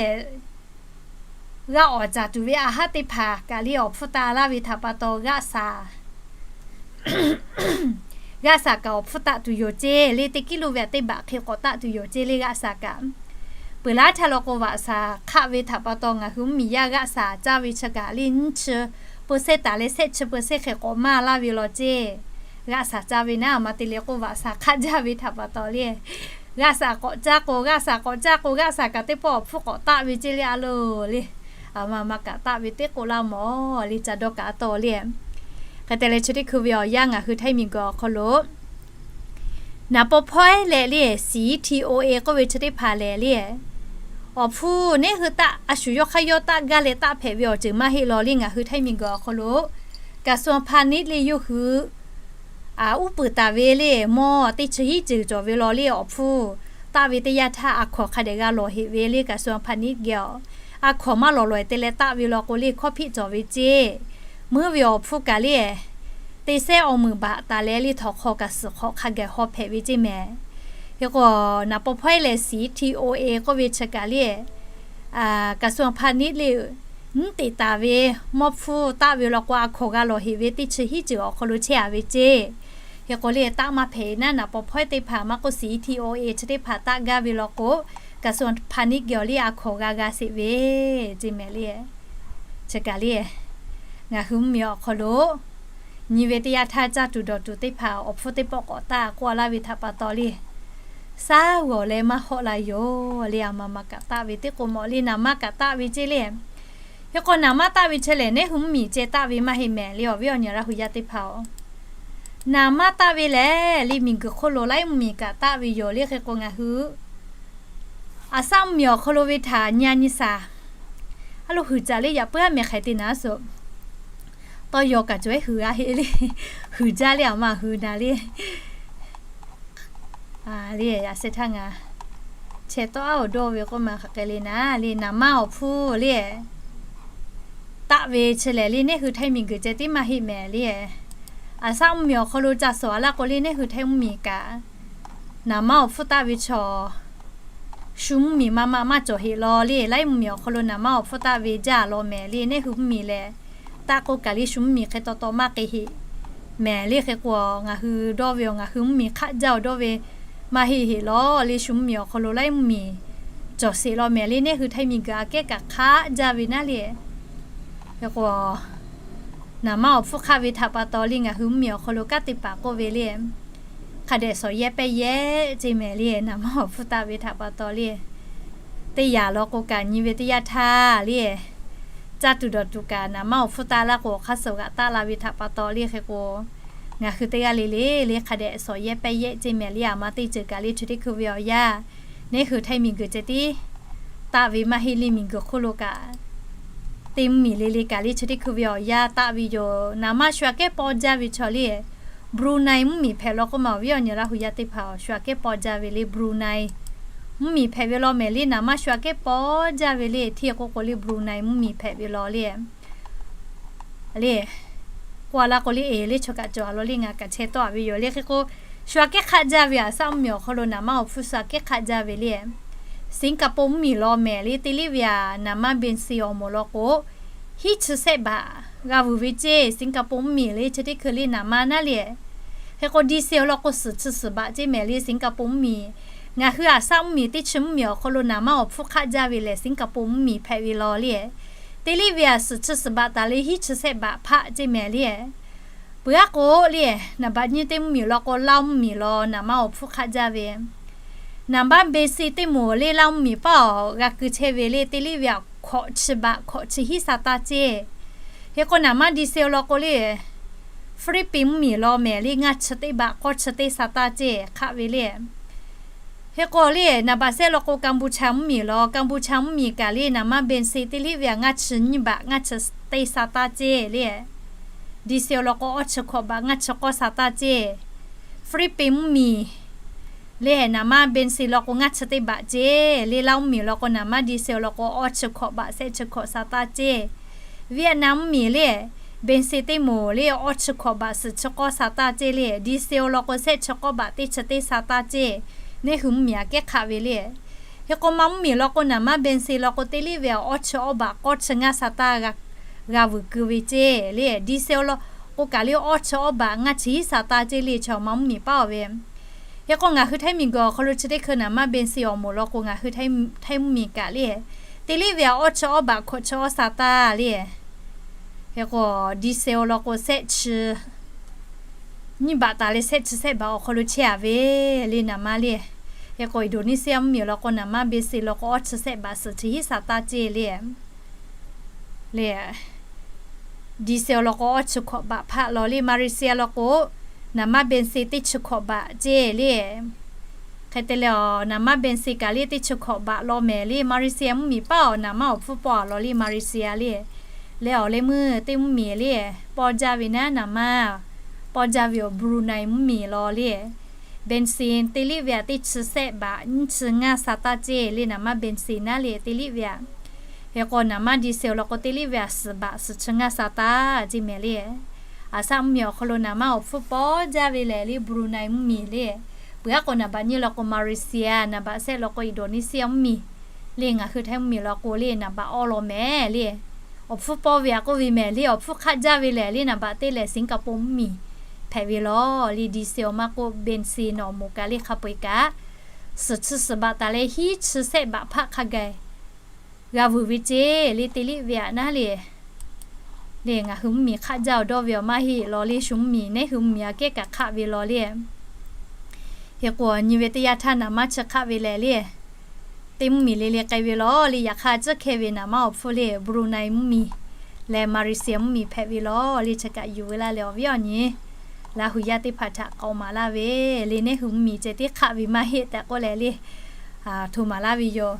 g'aˆ awˍ caˍ tuˬ ve a haˉ teˇ hpaˍ kaꞈ le awˬ hpfuhˇ taˆ laˇ ve htaꞈ pa taw, g'aˆ saˍ g'aˆ saˍ kaꞈ awˬ hpfuhˇ taˆ tuˬ yoˬ ceˇ le. Teˇ kiˉ lo ve teˇ baꞈ hk'e k'awꞈ taˆ tuˬ yoˬ ceˇ le, g'aˆ saˍ kaꞈ. Peuˬ laˉ htaˇ law k'o, vaꞈ saˍ hk'aˆ ve htaꞈ pa taw ngaˬ hui mvuhˇ miˬ yaˇ g'aˆ saˍ caˇ ve chi kaꞈ le nyiˇ chi peu se taˍ leh shehˆ chi peu se hk'e k'awꞈ maˇ laˇ ve law ceˇ. G'aˆ saˍ caˇ ve naˉ, a ma te le k'o, vaꞈ saˍ hk'aˆ jaˇ ve htaꞈ pa taw le, g'aˆ saˍ k'awꞈ caˇ k'o, g'aˆ saˍ k'awꞈ caˇ k'o, g'aˆ saˍ kaꞈ teˇ pawˆ awˬ hpfuhˇ k'awꞈ taˆ ve ceˇ le, a loˬ le. A ma ma kaꞈ taˆ ve teˇ k'oˆ laˇ mawˬ le, ca dawˇ kaꞈ a taw le. Hk'e te leh chi teˇ hkui ve awˬ yanˇ ngaˬ hui Htaiˇ miˬ guiˬ awˬ hk'aw lo naˍ paw hpawehˇ leh le, C E T O A k'oˆ ve chi teˇ hpaˍ lehˬ le, awˬ hpfuhˇ neˉ hui taˆ a shu yawˇ hk'aˇ yawˇ taˆ gaˇ leh taˆ hpehꞈ ve awˬ ceuˬ maˇ heˆ law le. Ngaˬ hui Htaiˇ miˬ guiˬ awˬ hk'aw lo กระทรวงพาณิชย์ le yawˇ hui uˉ peunˍ taˍ ve le, mawˇ teˇ chi hiˉ ceuˬ cawˬ ve law le. Awˬ hpfuhˇ taˆ ve teˇ yanˇ htaˇ a hkawnˍ hk'a dehꞈ g'a lawˬ heꞈ ve le, กระทรวงพาณิชย์ geh awˬ a hkawnˍ maˇ lawˬ lawˬ te leh taˆ ve law k'o le, hkawˇ hpiˆ cawˬ ve ceˇ. Meuˇ ve awˬ hpfuhˇ kaꞈ le, teˇ sehˉ awˬ meunˍ baꞈ taˍ leh le, htawnˍ hk'aw kaꞈ suhˍ hk'awꞈ hk'a gaˬ haw hpehꞈ ve ceˇ mehˍ. Hk'e k'o, naˍ paw hpawehˇ leh C E T O A k'oˆ ve chi kaꞈ le, กระทรวงพาณิชย์ le, mvuhˇ teꞈ taˍ ve mawˇ hpfuhˇ taˆ ve law k'o, a hkawnˍ g'a lawˬ heꞈ ve teˇ chi hiˉ ceuˬ awˬ hk'aw lo chehˇ a ve ceˇ. Hk'e k'o le, taˆ maˇ hpehꞈ naˉ, naˍ paw hpawehˇ teˇ hpaˍ maˇ k'oˆ, C E T O A chi teˇ hpaˍ taˆ gaˇ ve law k'o, กระทรวงพาณิชย์ geh awˬ le a hkawnˍ g'a g'a sheˍ ve ceˇ mehˍ le. Chi kaꞈ le, ngaˬ hui mvuhˇ miˬ awˬ hk'aw lo nyi ve teˇ yanˇ htaˇ, caˇ tuˬ dawˬ tuˬ teˇ hpaˍ awˬ hpfuhˇ teˇ pawˆ k'awꞈ taˆ k'oˆ a laˇ ve htaꞈ pa taw le, Saˉ g'awˬ leh maˇ hawˆ la yoˬ le. Aˬ ma ma kaꞈ taˆ ve teˇ k'o mawˬ le, naˍ manˇ kaꞈ taˆ ve ceˇ le. Hk'e k'o naˍ manˇ taˆ ve chi lehˬ, neˇ hui mvuhˇmiˬ ceh taˆ ve maˇ heˆ mehˍ le. Awˬ viˉ awˬ nyi Laˇ hu yaˇ teˇ hpaˍ-oˬ, naˍ manˇ taˆ ve lehˬ le, miˬguiˬ hk'oˆ lo laiˉ mvuhˇmiˬ kaꞈ taˆ ve yoˬ le. Hk'e k'o ngaˬ hui aˬ saˉ mvuhˇmiˬ awˬ hk'aw lo ve htaꞈ nyi a nyi shaˍ, a lo huiˍ caˍ le. Yaꞈ puiˉ aˉ meh hk'e te naˍ suh tawˇ yaw kaꞈ cawˬ-e, huiˍ g'a heˆ le. Huiˍ jaˇ le, aˬ ma hui na le. Le yaꞈ sheh htaˇ ngaˬ chehˇ tawˆ aˉ awˬ dawˇ ve k'oˆ ma hk'aˬ hk'e le naˍ le, naˍ manˇ awˬ hpfuhˇ le taˆ ve chi lehˬ le, neˇ hui Htaiˇ miˬguiˬ ceh tiˉ maˇ heˆ mehˍ le. Aˬ saˉ mvuhˇmiˬ awˬ hk'aw lo ca suhˍ a laˇ k'o le, neˇ hui Htaiˇ mvuhˇmiˬ kaꞈ naˍ manˇ awˬ hpfuhˇ taˆ ve chaw shu mvuhˇmiˬ ma ma maˇ cawˬ heˆ law le. Laiˉ mvuhˇmiˬ awˬ hk'aw lo naˍ manˇ awˬ hpfuhˇ taˆ ve jaˇ law mehˍ le, neˇ hui mvuhˇmiˬ lehˬ taˆ k'o kaꞈ le shu mvuhˇmiˬ hk'e taw taw maˇ k'e heˆ mehˍ le. Hk'e k'o ngaˬ hui dawˇ ve awˬ, ngaˬ hui mvuhˇmiˬ hk'aˆ jaˇ awˬ dawˇ ve maˇ heˆ heˆ law le. Shu mvuhˇmiˬ awˬ hk'aw lo laiˉ mvuhˇmiˬ cawˬ sheˍ law mehˍ le, neˇ hui Htaiˇ miˬguiˬ aꞈ kehˉ kaꞈ hk'aˆ jaˇ ve naˉ le. Hk'e k'o naˍ manˇ awˬ hpfuhˇ hk'aˆ ve htaꞈ pa taw le, ngaˬ hui mvuhˇmiˬ awˬ hk'aw lo kanˉ te paˍ k'oˆ ve le, hk'a dehꞈ shawˍ yehˇ pehˇ yehˇ ceˇ mehˍ le. Naˍ manˇ awˬ hpfuhˇ taˆ ve htaꞈ pa taw le, teˇ yanˇ law k'o kaꞈ nyi ve teˇ yanˇ htaˇ le, caˇ tuˬ dawˬ tuˬ kaꞈ naˍ manˇ awˬ hpfuhˇ taˆ laˇ k'o awˬ hk'aˇ suh g'aꞈ taˆ la ve htaꞈ pa taw le. Hk'e k'o ngaˬ hui teˇ g'aˇ le le le hk'a dehꞈ shawˍ yehˇ pehˇ yehˇ ceˇ mehˍ le. Aˬ ma teˇ ceuˬ kaꞈ le chi teˇ hkui ve awˬ yanˇ, neˇ hui Htaiˇ miˬguiˬ ceh tiˉ taˆ ve maˇ heˆ le. Miˬguiˬ hk'oˆ lo kaꞈ teˇ mvuhˇmiˬ le le kaꞈ le chi teˇ hkui ve awˬ yanˇ taˆ ve yoˬ. Naˍ manˇ shu aꞈ kehˉ paw jaˇ ve chaw le, Brunei mvuhˇmiˬ hpehꞈ law k'oˆ ma. Awˬ viˉ awˬ nyi Laˇ hu yaˇ teˇ hpaˍ-oˬ, shu aꞈ kehˉ paw jaˇ ve le, Brunei mvuhˇmiˬ hpehꞈ ve law mehˍ le. Naˍ manˇ shu aꞈ kehˉ paw jaˇ ve le, hteˇ k'oˆ k'o le Brunei mvuhˇmiˬ hpehꞈ ve law le. Le, k'oˆ a laˇ k'o le, eˬ le chaw kaꞈ cawˬ a law le, ngaˬ kaꞈ chehˇ tawˆ a ve yoˬ le. Hk'e k'o shu aꞈ kehˉ hk'aˆ jaˇ ve aˬ saˉ mvuhˇmiˬ awˬ hk'aw lo naˍ manˇ awˬ hpfuhˇ shu aꞈ kehˉ hk'aˆ jaˇ ve le. Singapore mvuhˇmiˬ law mehˍ le, teˇ liˇ ve aꞈ naˍ manˇ Benson awˬ moˍ law k'o hiˉ chi sehˆ baꞈ g'a vuiˬ ve ceˇ. Singapore mvuhˇmiˬ le chi teˇ hkui le naˍ manˇ naˉ le. Hk'e k'o diesel law k'o suhˍ chi suhˍ baꞈ ceˇ mehˍ le Singapore mvuhˇmiˬ. Ngaˬ hui aˬ saˉ mvuhˇmiˬ teˇ chi mvuhˇmiˬ awˬ hk'aw lo naˍ manˇ awˬ hpfuhˇ hk'aˆ jaˇ ve lehˬ Singapore mvuhˇmiˬ hpehꞈ ve law le. Teˇ liˇ ve aꞈ suhˍ chi suhˍ baꞈ taˍ le hiˉ chi sehˆ baꞈ hpaˆ ceˇ mehˍ le. Peuˬ aˉ k'o le, naˍ baꞈ nyiˇ teˇ mvuhˇmiˬ law k'o Laˇ mvuhˇmiˬ law naˍ manˇ awˬ hpfuhˇ hk'aˆ jaˇ ve. Naˍ manˇ Benson teˇ moˍ le Laˇ mvuhˇmiˬ paˇ awˬ g'a keu chehˇ ve le, teˇ liˇ ve aꞈ hkawꞈ chi baꞈ hkawꞈ chi hiˉ sa taˇ ceˇ. Hk'e k'o naˍ manˇ diesel law k'o le Philippines mvuhˇmiˬ law mehˍ le ngaˇ chi teˇ baꞈ k'awˇ chi teˇ sa taˇ ceˇ hk'aˆ ve le. Hk'e k'o le naˍ baꞈ sehˆ law k'o Cambodia mvuhˇmiˬ law, Cambodia mvuhˇmiˬ kaꞈ le naˍ manˇ Benson teˇ liˇ ve aꞈ ngaˇ chi nyiˇ baꞈ ngaˇ chi teˇ sa taˇ ceˇ le. Diesel law k'o awˇ chi hkawꞈ baꞈ ngaˇ chi k'awˇ sa taˇ ceˇ. Philippines mvuhˇmiˬ le naˍ manˇ Benson law k'o ngaˇ chi teˇ baꞈ ceˇ le. Laˇ mvuhˇmiˬ law k'o naˍ manˇ diesel law k'o awˇ chi hkawꞈ baꞈ sehˆ chi hkawꞈ sa taˇ ceˇ. Vietnam mvuhˇmiˬ le Benson teˇ moˍ le awˇ chi hkawꞈ baꞈ suhˍ chi k'awˇ sa taˇ ceˇ le. Diesel law k'o sehˆ chi k'awˇ baꞈ teˇ chi teˇ sa taˇ ceˇ. Neˇ hui mvuhˇmiˬ aꞈ kehˉ hk'aˆ ve le. Hk'e k'o Manˇ mvuhˇmiˬ law k'o naˍ manˇ Benson law k'o teˇ liˇ ve aꞈ awˇ chi awˇ baꞈ k'awˇ chi ngaˇ sa taˇ g'a vuiˬ keu ve ceˇ le. Diesel law k'o kaꞈ le awˇ chi awˇ baꞈ ngaˇ chi hiˉ sa taˇ ceˇ le. Chaw Manˇ mvuhˇmiˬ paˇ aˬ ve Hk'e k'o ngaˬ hui Htaiˇ miˬguiˬ awˬ hk'aw lo chi teˇ hkui naˍ manˇ Benson awˬ moˍ law k'o ngaˬ hui Htaiˇ mvuhˇmiˬ kaꞈ le, teˇ liˇ ve aꞈ awˇ chi awˇ baꞈ hkawꞈ chi awˇ sa taˇ le. Hk'e k'o diesel law k'o sehˆ chi nyiˇ baꞈ taˍ leh sehˆ chi sehˆ baꞈ awˬ hk'aw lo chehˇ a ve le naˍ manˇ le. Hk'e k'o Indonesia mvuhˇmiˬ law k'o naˍ manˇ Benson law k'o awˇ chi sehˆ baꞈ suhˍ chi hiˉ sa taˇ ceˇ le. Le, diesel law k'o awˇ chi hkawꞈ baꞈ hpaˆ law le. Malaysia law k'o naˍ manˇ Benson teˇ chi hkawꞈ baꞈ ceˇ le. Hk'e te leh awˬ naˍ manˇ Benson kaꞈ le teˇ chi hkawꞈ baꞈ law mehˍ le. Malaysia mvuhˇmiˬ paˇ awˬ naˍ manˇ awˬ hpfuhˇ paw a law le Malaysia le. Leh awˬ leh meuˇ teˇ mvuhˇmiˬ le paw jaˇ ve naˉ naˍ manˇ paw jaˇ ve awˬ Brunei mvuhˇmiˬ law le. Benson teˇ liˇ ve aꞈ teˇ chi sehˆ baꞈ nyiˇ chi ngaˇ sa taˇ ceˇ le. Naˍ manˇ Benson naˉ le teˇ liˇ ve aꞈ. Hk'e k'o naˍ manˇ diesel law k'o teˇ liˇ ve aꞈ suhˍ baꞈ suhˍ chi ngaˇ sa taˇ ceˇ mehˍ le. Aˬ saˉ mvuhˇmiˬ awˬ hk'aw lo naˍ manˇ awˬ hpfuhˇ paw jaˇ ve lehˬ le Brunei mvuhˇmiˬ le. Peuˬ aˉ k'o naˍ baꞈ nyiˇ law k'o Malaysia, naˍ baꞈ sehˆ law k'o Indonesia mvuhˇmiˬ le. Ngaˬ hui Htaiˇ mvuhˇmiˬ law k'o le naˍ baꞈ awˇ law mehˍ le. Awˬ hpfuhˇ paw ve aꞈ k'oˆ ve mehˍ le. Awˬ hpfuhˇ hk'aˆ jaˇ ve lehˬ le naˍ baꞈ teˇ lehˬ Singapore mvuhˇmiˬ hpehꞈ ve law le. Diesel maˇ k'oˆ Benson awˬ moˍ kaꞈ le hk'a peu-eˬ kaꞈ suhˍ chi suhˍ baꞈ taˍ leh hiˉ chi sehˆ baꞈ hpaˆ hk'a gaˬ g'a vuiˬ ve ceˇ le. Teˇ liˇ ve aꞈ naˉ le. Le ngaˬ hui mvuhˇmiˬ hk'aˆ jaˇ awˬ dawˇ ve awˬ maˇ heˆ law le. Shu mvuhˇmiˬ neˇ hui mvuhˇmiˬ aꞈ kehˉ kaꞈ hk'aˆ ve law le. Hk'e k'o nyi ve teˇ yanˇ htaˇ naˍ maˇ chi hk'aˆ ve lehˬ le, teˇ mvuhˇmiˬ le le k'ai ve lawˬ le. Yaꞈ hk'aˇ tcuhˉ hkeh ve naˍ maˇ awˬ hpfuhˇ le Brunei mvuhˇmiˬ leh Malaysia mvuhˇmiˬ hpehꞈ ve lawˬ le. Chi kaꞈ yuˬ ve laˇ leh awˬ viˉ awˬ nyi Laˇ hu yaˇ teˇ hpaˍ htaꞈ k'awꞈ maˍ laˇ ve le. Neˇ hui mvuhˇmiˬ ceh tiˉ hk'aˆ ve maˇ heˆ tehꞈ k'oˆ leh le, hto maˍ laˇ ve yoˬ.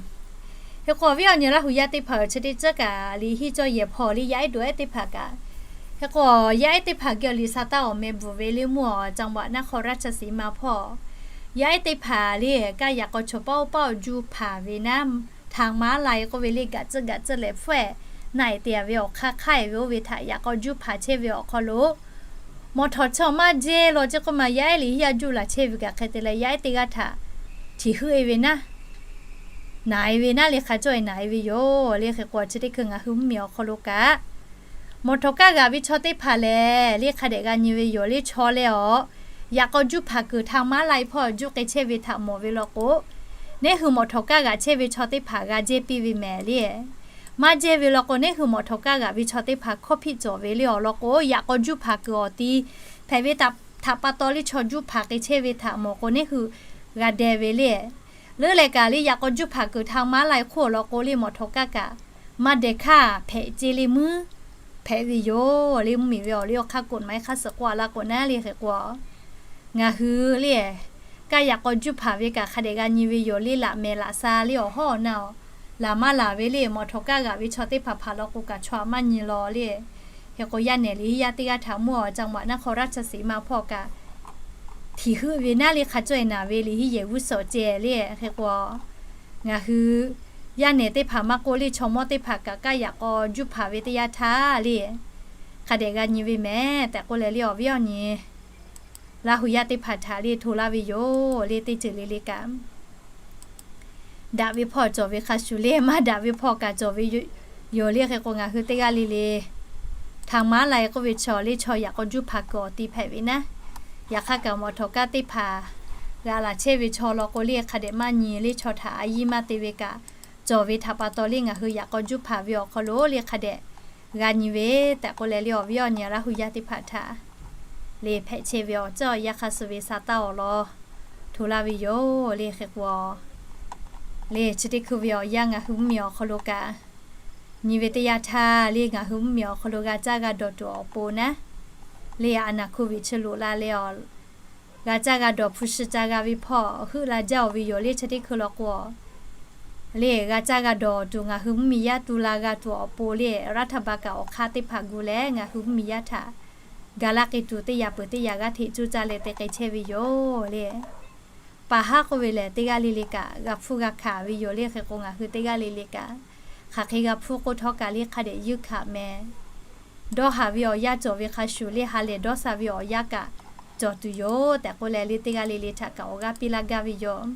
Hk'e k'o awˬ viˉ awˬ nyi Laˇ hu yaˇ teˇ hpaˍ chi teˇ tcuhˉ kaꞈ liꞈ henˇ cawˇ yehˬ hpawˇ le yaˇ ehˉ dawˬ ehˉ teˇ hpaˍ kaꞈ, hk'e k'o yaˇ ehˉ teˇ hpaˍ geh liꞈ sa taˇ awˬ meh bvuhˬ ve le mvuhˇ awˬ จังหวัดนครราชสีมา hpawˇ, yaˇ ehˉ teˇ hpaˍ le kaˇ yaꞈ k'aw chaw paˆ oˇ paˆ awˬ juˇ hpaˍ ve naˉ, ทางม้าลาย k'oˆ ve le gaꞈ tcuhˆ gaꞈ tcuhˆ leh hpfuhˆ ehˍ naˆ ehˍ te a ve awˬ hk'aˇ hk'aˇ ehˍ ve oˇ ve htaꞈ yaꞈ k'aw juˇ hpaˍ chehˇ ve awˬ hk'aw lo, mawˬ htawˍ chaw maˇ jehˇ law ceˇ k'oˆ ma yaˇ ehˉ liꞈ henˇ yaˇ juˇ laˬ chehˇ ve kaꞈ hk'e te leh yaˇ ehˉ teˇ g'aˇ htaꞈ htiˍ heuˆ e ve naˉ, naˍ e ve naˉ le hk'a cawˇ e naˍ e ve yoˬ le. Hk'e k'o chi teˇ hkui ngaˬ hui mvuhˇmiˬ awˬ hk'aw lo kaꞈ mawˬ htawˍ kaˇ g'aꞈ ve chaw teˇ hpaˍ lehˬ le hk'a dehꞈ g'a nyi ve yoˬ le. Chaw leh awˬ yaꞈ k'aw juˇ hpaˍ kuiˬ ทางม้าลาย hpawˇ juˇ k'ai chehˇ ve htaꞈ mawˬ ve law k'o, neˇ hui mawˬ htawˍ kaˇ g'aꞈ chehˇ ve chaw teˇ hpaˍ g'a jehˇ piˇ ve mehˍ le. Maˇ jehˇ ve law k'o neˇ hui mawˬ htawˍ kaˇ g'aꞈ ve chaw teˇ hpaˍ hkawˇ hpiˆ cawˬ ve le awˬ lawn k'o, yaꞈ k'aw juˇ hpaˍ kuiˬ awˬ ti hpehꞈ ve htaꞈ pa taw le chaw juˇ hpaˍ k'ai chehˇ ve htaꞈ mawˬ k'o neˇ hui g'a deh ve le. Leuˉ leh kaꞈ le yaꞈ k'aw juˇ hpaˍ kuiˬ ทางม้าลาย hk'oˆ awˬ lawn k'o le mawˬ htawˍ kaˇ kaꞈ maˇ deh hkaˇ hpehꞈ ce le muiˉ hpehꞈ ve yoˬ le. Mvuhˇmiˬ ve awˬ liˇ awˬ hk'aˇ กฎหมาย hk'a suhˍ k'oˆ a laˇ k'o naˉ le. Hk'e k'o ngaˬ hui le kaˇ yaꞈ k'aw juˇ hpaˍ ve kaꞈ hk'a dehꞈ g'a nyi ve yoˬ le. Laꞈ mehˍ laꞈ sha le awˬ hawˉ awˬ na awˬ laˬ maˇ laˬ ve le mawˬ htawˍ kaˇ g'aꞈ ve chaw teˇ hpaˍ hpaˍ law k'o kaꞈ chaw a maˇ nyi law le. Hk'e k'o yaˇ nehˬ liꞈ henˇ yaˇ teˇ g'aˇ htaꞈ mvuhˇ awˬ จังหวัดนครราชสีมา hpawˇ kaꞈ htiˍ heuˆ ve naˉ le hk'a cawˇ e naˍ ve liꞈ henˇ yehˬ g'uˇ suhˍ ceh le. Hk'e k'o ngaˬ hui yaˇ nehˬ teˇ hpaˍ maˇ k'oˆ le chaw mawˇ teˇ hpaˍ kaꞈ kaˇ yaꞈ k'aw juˇ hpaˍ ve teˇ yanˇ htaˇ le hk'a dehꞈ g'a nyi ve mehˍ tehꞈ k'oˆ leh le awˬ viˉ awˬ nyi Laˇ hu yaˇ teˇ hpaˍ htaꞈ le hto laˇ ve yoˬ le. Teˇ ceuˬ le le kaꞈ daꞈ ve hpawˇ cawˬ ve hk'a shuˍ le maˇ daꞈ ve hpawˇ kaꞈ cawˬ ve yoˬ le. Hk'e k'o ngaˬ hui teˇ g'aˇ le le ทางม้าลาย k'oˆ ve chaw le chaw yaꞈ k'aw juˇ hpaˍ kuiˬ awˬ ti hpehꞈ ve naˉ, yaꞈ hk'aˇ kaꞈ mawˬ htawˍ kaˇ teˇ hpaˍ g'aꞈ laˬ chehˇ ve chaw law k'o le hk'a dehꞈ maˇ nyi le chaw htaꞈ a yiˇ maˇ te ve kaꞈ cawˬ ve htaꞈ pa taw le ngaˬ hui yaꞈ k'aw juˇ hpaˍ ve awˬ hk'aw lo le hk'a dehꞈ g'a nyi ve tehꞈ k'oˆ leh le awˬ viˉ awˬ nyi Laˇ hu yaˇ teˇ hpaˍ htaꞈ le hpehꞈ chehˇ ve awˬ ceuˬ awˬ yanˇ hk'a suh ve sa taˇ awˬ lawn hto laˇ ve yoˬ le. Hk'e k'o le chi teˇ hkui ve awˬ yanˇ ngaˬ hui mvuhˇmiˬ awˬ hk'aw lo kaꞈ nyi ve teˇ yanˇ htaˇ le ngaˬ hui mvuhˇmiˬ awˬ hk'aw lo g'a caˇ g'a dawˬ tuˬ awˬ pon naˉ le a naˍ hku ve chi loꞈ la le awˬ g'a caˇ g'a dawˬ hpu shi ca g'a ve hpawˇ heuˆ la jaˇ oˬ ve yoˬ le. Chi teˇ hkui law k'o le g'a caˇ g'a dawˬ tuˬ ngaˬ hui mvuhˇmiˬ yaˇ tu la g'a tuˬ awˬ pon le รัฐบาล kaꞈ awˬ hk'aˇ teˇ hpaˍ gu leh ngaˬ hui mvuhˇmiˬ yaˇ htaꞈ ga laˇ k'ai tuˬ teˇ yaꞈ peuˬ teˇ yaꞈ g'aˇ hteꞈ coˇ caˇ leh te k'ai chehˇ ve yoˬ le. Paˍ haˉ k'oˆ ve lehˬ teˇ g'aˇ le le kaꞈ g'a hpfuhˇ g'a hkanˍ ve yoˬ le. Hk'e k'o ngaˬ hui teˇ g'aˇ le le kaꞈ hk'aˬ hk'e g'a hpfuhˇ k'oˆ htawˇ kaꞈ le hk'a dehꞈ yuˇ hkanˍ meh dawˇ haˍ ve awˬ yanˇ cawˬ ve hk'a shuˍ le ha lehˬ dawˇ sha ve awˬ yanˇ kaꞈ cawˬ tuˬ yoˬ tehꞈ k'oˆ leh le teˇ g'aˇ le le htaꞈ kaꞈ awˬ g'aˇ piˇ laˇ gaˇ ve yoˬ.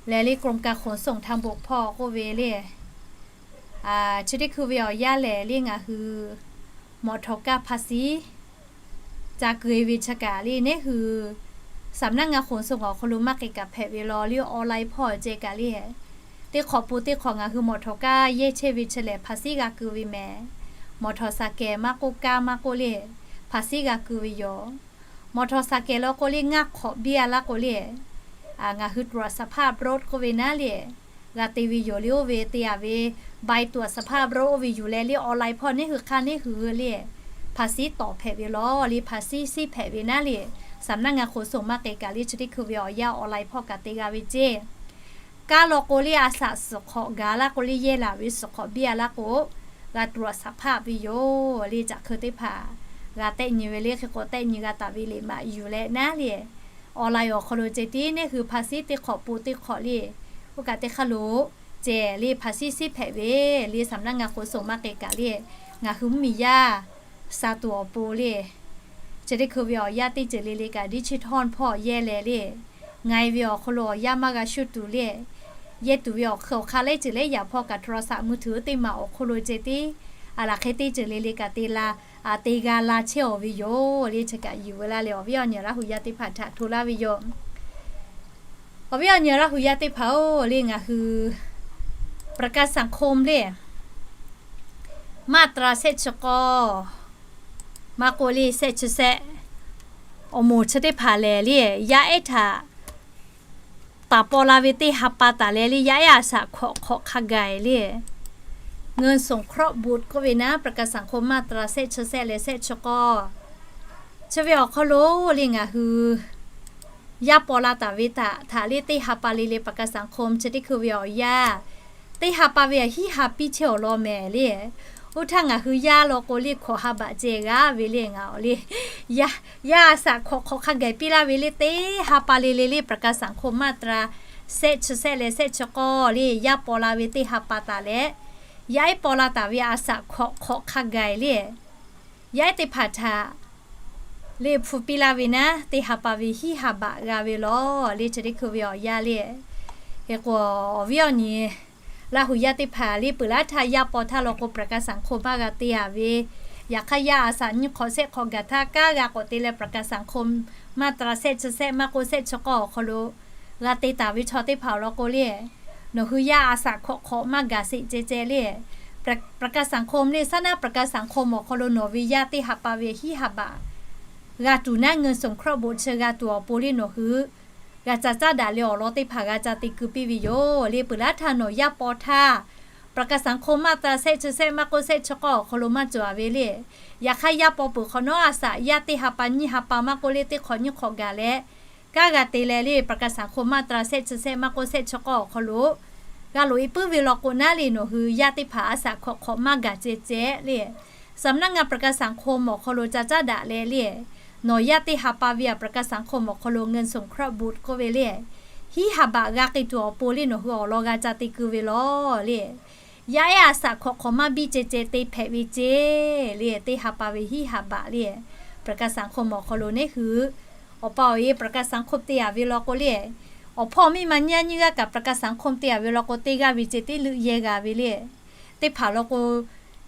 Lehˬ le กรมการขนส่งทางบก hpawˇ k'oˆ ve le chi teˇ hkui ve awˬ yanˇ lehˬ le ngaˬ hui mawˬ htawˍ kaˇ ภาษี ca keu e ve chi kaꞈ le neˇ hui สำนักงานขนส่ง awˬ hk'aw lo maˇ k'ai kaꞈ hpehꞈ ve law le awˬ lai hpawˇ ceh kaꞈ le teˇ hk'awꞈ pon teˇ hk'awꞈ ngaˬ hui mawˬ htawˍ kaˇ yehˇ chehˇ ve chi lehˬ ภาษี g'a keu ve mehˍ. Mawˬ htawˍ saˍ kehˍ maˇ k'oˆ, kaˇ maˇ k'oˆ le ภาษี g'a keu ve yoˬ. Mawˬ htawˍ saˍ kehˍ law k'o le ngaˇ hk'awꞈ biˇ a laˇ k'o le ngaˬ hui ตรวจสภาพรถ k'oˆ ve naˉ le g'a te ve yoˬ le. Oˇ ve te a ve ใบตรวจสภาพรถ oˇ ve yuˬ leh le awˬ lai hpawˇ neˇ hui hk'aˇ neˇ hui le ภาษี tawˍ hpehꞈ ve law le ภาษี siˉ hpehꞈ ve naˉ le สำนักงานขนส่ง maˇ k'ai kaꞈ le chi teˇ hkui ve awˬ yanˇ awˬ lai hpawˇ kaꞈ te g'a ve ceˇ. Kaˇ law k'o le a shaꞈ suhˍ hk'awꞈ gaˬ laˇ k'o le yehˇ laˬ ve suhˍ hk'awꞈ biˇ a laˇ k'o g'a ตรวจสภาพ ve yoˬ le. Caꞈ hkeu teˇ hpaˍ g'a tehˆ nyi ve le. Hk'e k'o tehˆ nyi g'a taˍ ve le maꞈ yuˬ leh naˉ le awˬ lai awˬ hk'aw lo ceh tiˉ neˇ hui ภาษี teˇ hk'awꞈ pon teˇ hk'awꞈ le oˇ kaꞈ teˇ hk'aˇ lo ceh le ภาษี siˉ hpehꞈ ve le สำนักงานขนส่ง maˇ k'ai kaꞈ le ngaˬ hui mvuhˇmiˬ yaˇ sha tuˬ awˬ pon le chi teˇ hkui ve awˬ yanˇ teˇ ceuˬ le le kaꞈ ดิจิทัล hpawˇ yehˇ leh le nga e ve awˬ hk'aw lo awˬ yanˇ maˇ g'a shuˇ tuˬ le yehˇ tuˬ ve awˬ hk'e awˬ hk'aˇ lehˉ ceuˬ lehˉ yaꞈ hpawˇ kaꞈ โทรศัพท์มือถือ teˇ maˬ awˬ hk'aw lo ceh tiˉ a laˬ hk'e teˇ ceuˬ le le kaꞈ te la te g'a la chehˇ awˬ ve yoˬ le. Chi kaꞈ yuˬ ve laˇ leh awˬ viˉ awˬ nyi Laˇ hu yaˇ teˇ hpaˍ htaꞈ hto laˇ ve yoˬ. Awˬ viˉ awˬ nyi Laˇ hu yaˇ teˇ hpaˍ-oˬ le ngaˬ hui ประกันสังคม le มาตรา shehˆ chi k'awˇ maˇ k'oˆ le shehˆ chi shehˆ awˬ moˍ chi teˇ hpaˍ lehˬ le yaˇ ehˉ htaꞈ taˍ paw la ve teˇ ha pa taˍ leh le, yaˇ ehˉ a saꞈ hkawꞈ hk'awꞈ hk'a gaˬ le เงินสงเคราะห์บุตร k'oˆ ve naˉ ประกันสังคมมาตรา shehˆ chi shehˆ leh shehˆ chi k'awˇ, chi ve awˬ hk'aw lo le ngaˬ hui yaˇ paw la taˍ ve htaꞈ htaꞈ le teˇ ha pa le le ประกันสังคม chi teˇ hkui ve awˬ yanˇ, teˇ ha pa ve a hiˉ ha piˇ chehˇ awˬ lawn mehˍ le. Oˇ htaˇ ngaˬ hui yaˇ law k'o le hkawꞈ ha baꞈ ceh g'a ve le ngaˬ awˬ le. Yaˇ a saꞈ hkawꞈ hk'awꞈ hk'a gaˬ piˇ laˇ ve le teˇ ha pa le le le ประกันสังคมมาตรา shehˆ chi shehˆ leh shehˆ chi k'awˇ le yaˇ paw la ve teˇ ha pa taˍ leh, yaˇ ehˉ paw la taˍ ve a saꞈ hkawꞈ hk'awꞈ hk'a gaˬ le yaˇ ehˉ teˇ hpaˍ htaꞈ le hpu piˇ laˇ ve naˉ, teˇ ha pa ve hiˉ ha baꞈ g'a ve lawˬ le chi teˇ hkui ve awˬ yanˇ le. Hk'e k'o, awˬ viˉ awˬ nyi Laˇ hu yaˇ teˇ hpaˍ le peuˬ laˇ htaˇ yaˇ paw htaˇ law k'o ประกันสังคม maˇ g'a te a ve, yaꞈ hk'aˇ yaˇ a saꞈ nyiˇ hk'awꞈ shehˆ hk'awꞈ gaˬ htaˇ kanˉ g'a k'awꞈ te leh ประกันสังคม มาตรา shehˆ chi shehˆ maˇ k'oˆ shehˆ chi k'awˇ awˬ hk'aw lo g'a te taˍ ve chaw teˇ hpaˍ awˬ lawn k'o le, nawˬ hui yaˇ a saꞈ hkawꞈ hk'awꞈ maˇ gaˬ sheˍ ceh ceh le. ประกันสังคม le saˉ naˉ ประกันสังคม awˬ hk'aw lo nawˬ ve yaˇ teˇ ha pa ve hiˉ ha baꞈ g'a tuˬ naˉ เงินสงเคราะห์บุตร chi g'a tuˬ awˬ pon le nawˬ hui g'a ca caˉ daꞈ leh awˬ lawn teˇ hpaˍ g'a ca te keu piˇ ve yoˬ le. Peuˬ laˇ htaˇ nawˬ yaˇ paw htaˇ ประกันสังคม มาตรา shehˆ chi shehˆ maˇ k'oˆ shehˆ chi k'awˇ awˬ hk'aw lo maˇ cawˬ a ve le. Yaꞈ hk'aˇ yaˇ paw peuˬ hk'awꞈ nawˉ a saꞈ yaˇ teˇ ha pa nyiˇ ha pa maˇ k'oˆ le teˇ hk'awꞈ nyiˇ hk'awꞈ gaˬ leh kanˉ g'a te leh le ประกันสังคม มาตรา shehˆ chi shehˆ maˇ k'oˆ shehˆ chi k'awˇ awˬ hk'aw lo g'a loꞈ e puiˉ ve law k'o naˉ le nawˬ hui yaˇ teˇ hpaˍ a saꞈ hkawꞈ hk'awꞈ maˇ gaˬ ceh ceh le สำนักงานประกันสังคม awˬ hk'aw lo ca caˉ daꞈ leh le, nawˬ yaˇ teˇ ha pa ve a ประกันสังคม awˬ hk'aw lo เงินสงเคราะห์บุตร k'oˆ ve le, hiˉ ha baꞈ g'a k'ai tuˬ awˬ pon le nawˬ hui awˬ lawn g'a ca te keu ve lawˬ le. Yaˇ ehˉ a saꞈ hkawꞈ hk'awꞈ maˇ biˇ ceh ceh te hpehꞈ ve ceh le, teˇ ha pa ve hiˉ ha baꞈ le ประกันสังคม awˬ hk'aw lo neˉ hui awˬ pa awˬ e ประกันสังคม te a ve law k'o le, awˬ hpawˇ miˇ ma nyiˇ g'aˇ nyiˇ g'aˇ kaꞈ ประกันสังคม te a ve law k'o teˇ g'aˇ ve ceh teˇ leuˆ yehˇ g'a ve le. Teˇ hpaˍ law k'o,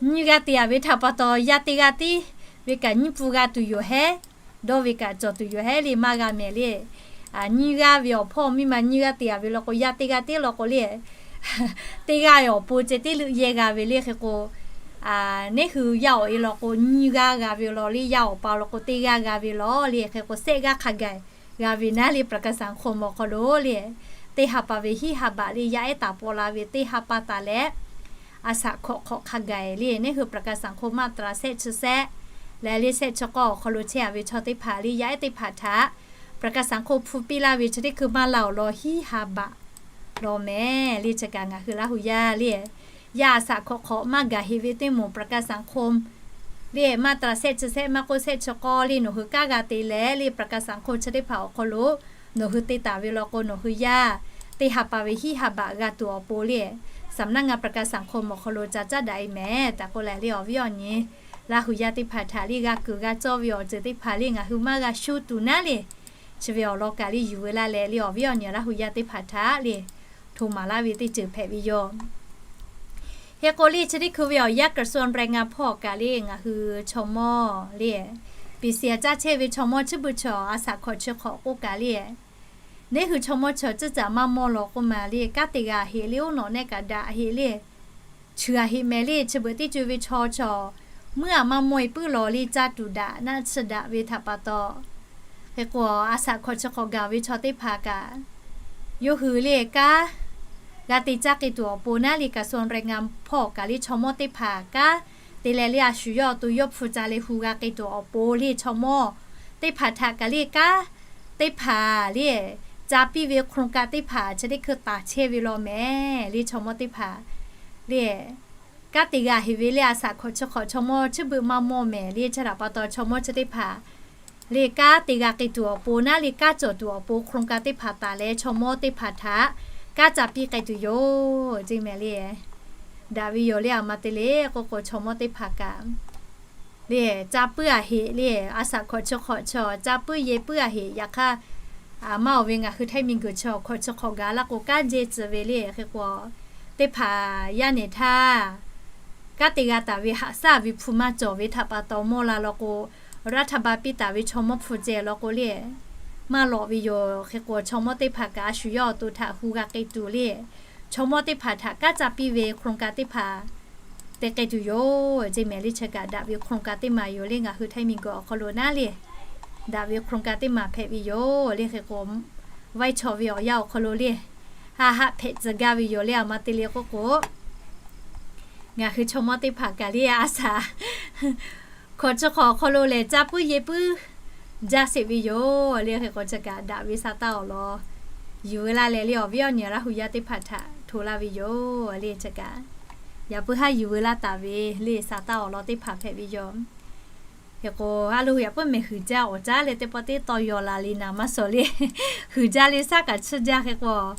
nyiˇ g'aˇ te a ve htaꞈ pa taw yaˇ teˇ g'aˇ tiˉ ve kaꞈ nyiˇ pun g'a tuˬ yoˬ hehˉ, dawˇ ve kaꞈ cawˬ tuˬ yoˬ hehˉ le maˇ g'a mehˍ le. Nyiˇ g'aˇ ve awˬ hpawˇ miˇ ma nyiˇ g'aˇ te a ve law k'o yaˇ teˇ g'aˇ tiˉ law k'o le, teˇ g'aˇ ve awˬ pon ceh teˇ leuˆ yehˇ g'a ve le. Hk'e k'o, neˉ hui yaˇ awˬ e law k'o nyiˇ g'aˇ g'a ve law le, yaˇ awˬ pa law k'o teˇ g'aˇ g'a ve law le. Hk'e k'o shehˆ g'aˇ hk'a gaˬ g'a ve naˉ le ประกันสังคม awˬ hk'aw lo le, teˇ ha pa ve hiˉ ha baꞈ le yaˇ ehˉ taˍ paw la ve teˇ ha pa taˍ leh a saꞈ hkawꞈ hk'awꞈ hk'a gaˬ le neˉ hui ประกันสังคม มาตรา shehˆ chi shehˆ leh le shehˆ chi k'awˇ awˬ hk'aw lo chehˇ a ve chaw teˇ hpaˍ le yaˇ ehˉ teˇ hpaˍ htaꞈ ประกันสังคม hpu piˇ laˇ ve chi teˇ hkui maˇ la awˬ lawn hiˉ ha baꞈ law mehˍ le. Chi kaꞈ ngaˬ hui Laˇ hu yaˇ le, yaˇ a saꞈ hkawꞈ hk'awꞈ maˇ gaˬ heꞈ ve teˇ moˍ ประกันสังคม le มาตรา shehˆ chi shehˆ maˇ k'oˆ shehˆ chi k'awˇ le nawˬ hui kanˉ g'a te leh le ประกันสังคม chi teˇ hpaˍ awˬ hk'aw lo nawˬ hui te taˍ ve law k'o nawˬ hui yaˇ teˇ ha pa ve hiˉ ha baꞈ g'a tuˬ awˬ pon le สำนักงานประกันสังคม awˬ hk'aw lo ca caˉ daꞈ e mehˍ tehꞈ k'oˆ leh le awˬ viˉ awˬ nyi Laˇ hu yaˇ teˇ hpaˍ htaꞈ le g'a kuiˬ g'a cawˇ ve awˬ ceuˬ teˇ hpaˍ le ngaˬ hui maˇ g'a shu tuˬ naˉ le, chi ve awˬ lawn kaꞈ le yuˬ veu laˇ leh le awˬ viˉ awˬ nyi Laˇ hu yaˇ teˇ hpaˍ htaꞈ le hto maˍ laˇ ve teˇ ceuˬ hpehꞈ ve yoˬ. Hk'e k'o le chi teˇ hkui ve awˬ yanˇ กระทรวงแรงงาน hpawˇ kaꞈ le ngaˬ hui chaw mawˇ le, piˍ siˍ caˇ chehˇ ve chaw mawˇ chi beuꞈ chaw a saꞈ hkawꞈ chi hk'awꞈ k'oˆ kaꞈ le, neˉ hui chaw mawˇ chaw ceuˬ caꞈ maˇ mawˇ law k'oˆ ma le kanˉ te g'a heꞈ le oˇ nawˬ neˆ kaꞈ daꞈ heꞈ le, cheuˬ a heꞈ mehˍ le chi beuꞈ teˇ co ve chaw chaw muˇ a maˇ mawˇ e puiˉ law le caˇ tuˬ daꞈ naˆ chi daꞈ ve htaꞈ pa taw, hk'e k'o a saꞈ hkawꞈ chi hk'awꞈ gaˬ ve chaw teˇ hpaˍ kaꞈ yawˇ hui le kanˉ g'a te caˇ k'ai tuˬ awˬ pon naˉ le กระทรวงแรงงาน hpawˇ kaꞈ le chaw mawˇ teˇ hpaˍ kanˉ te leh le a shu yawˇ awˬ to yawˇ hpu ca leh hu g'a k'ai tuˬ awˬ pon le chaw mawˇ teˇ hpaˍ htaꞈ kaꞈ le kanˉ teˇ hpaˍ le ca piˇ ve โครงการ teˇ hpaˍ chi teˇ hkui taˍ chehˇ ve law mehˍ le chaw mawˇ teˇ hpaˍ le kanˉ te g'a heꞈ ve le a saꞈ hkawꞈ chi hk'awꞈ chaw mawˇ chi beuꞈ maˇ mawˇ mehˍ le chi htaꞈ pa taw chaw mawˇ chi teˇ hpaˍ le kanˉ te g'a k'ai tuˬ awˬ pon naˉ le kanˉ cawˬ tuˬ awˬ pon โครงการ teˇ hpaˍ taˍ leh chaw mawˇ teˇ hpaˍ htaꞈ kanˉ ca piˇ k'ai tuˬ yoˬ ceˇ mehˍ le. Daꞈ ve yoˬ le a ma te le k'oˆ k'o chaw mawˇ teˇ hpaˍ kaꞈ le ca puiˉ a heꞈ le a saꞈ hkawꞈ chi hk'awꞈ chaw ca puiˉ yehˬ puiˉ a heꞈ yaꞈ hk'aˇ maˇ oˬ ve ngaˬ hui htaiˇ miˬ guiˬ chi hk'awꞈ chi hk'awꞈ gaˬ laˇ k'o kanˉ jehˇ tcuh ve le hk'e k'o teˇ hpaˍ yaˇ nehˬ htaˇ kanˉ te g'a taˍ ve haꞈ shaˉ ve hpu maˇ cawˬ ve htaꞈ pa taw mawˇ la law k'o รัฐบาล piˇ taˍ ve chaw mawˇ hpu ceh law k'o le maˇ lawꞈ ve yoˬ. Hk'e k'o chaw mawˇ teˇ hpaˍ kaꞈ a shu yawˇ awˬ to htaꞈ hu g'a k'ai tuˬ le chaw mawˇ teˇ hpaˍ htaꞈ kanˉ ca piˇ ve โครงการ teˇ hpaˍ te k'ai tuˬ yoˬ ceˇ mehˍ le chi kaꞈ daꞈ ve โครงการ teˇ maˬ yoˬ le ngaˬ hui htaiˇ miˬ guiˬ awˬ hk'aw lo naˉ le daꞈ ve โครงการ teˇ maˬ hpehꞈ ve yoˬ le hk'e k'o vaiˇ chaw ve awˬ yanˇ awˬ hk'aw lo le, haˆ haˆ hpehꞈ tcuh gaˇ ve yoˬ le. A ma te le k'oˆ k'o, ngaˬ hui chaw mawˇ teˇ hpaˍ kaꞈ le a shaˍ hkawꞈ chi hk'awꞈ awˬ hk'aw lo lehˬ, ca puiˉ ye puiˉ jaˇ sheˍ ve yoˬ le. Hk'e k'o, chi kaꞈ daꞈ ve sa taˇ awˬ lawn yuˬ veu laˇ leh le, awˬ viˉ awˬ nyi Laˇ huˍ yaˇ teˇ hpaˍ htaꞈ hto laˇ ve yoˬ le. Chi kaꞈ yaꞈ puiˉ haˉ yuˬ veu laˇ taˍ ve le, sa taˇ awˬ lawn teˇ hpaˍ hpehꞈ ve yoˬ. Hk'e k'o, a lo yaꞈ puiˉ mehˍ huiˍ jaˇ awˬ caˉ leh teˇ pawˆ teˇ taw yaw la le naˍ maˇ suhˍ le. Huiˍ jaˇ le shaˉ kaꞈ tsuhˇ jaˇ. Hk'e k'o,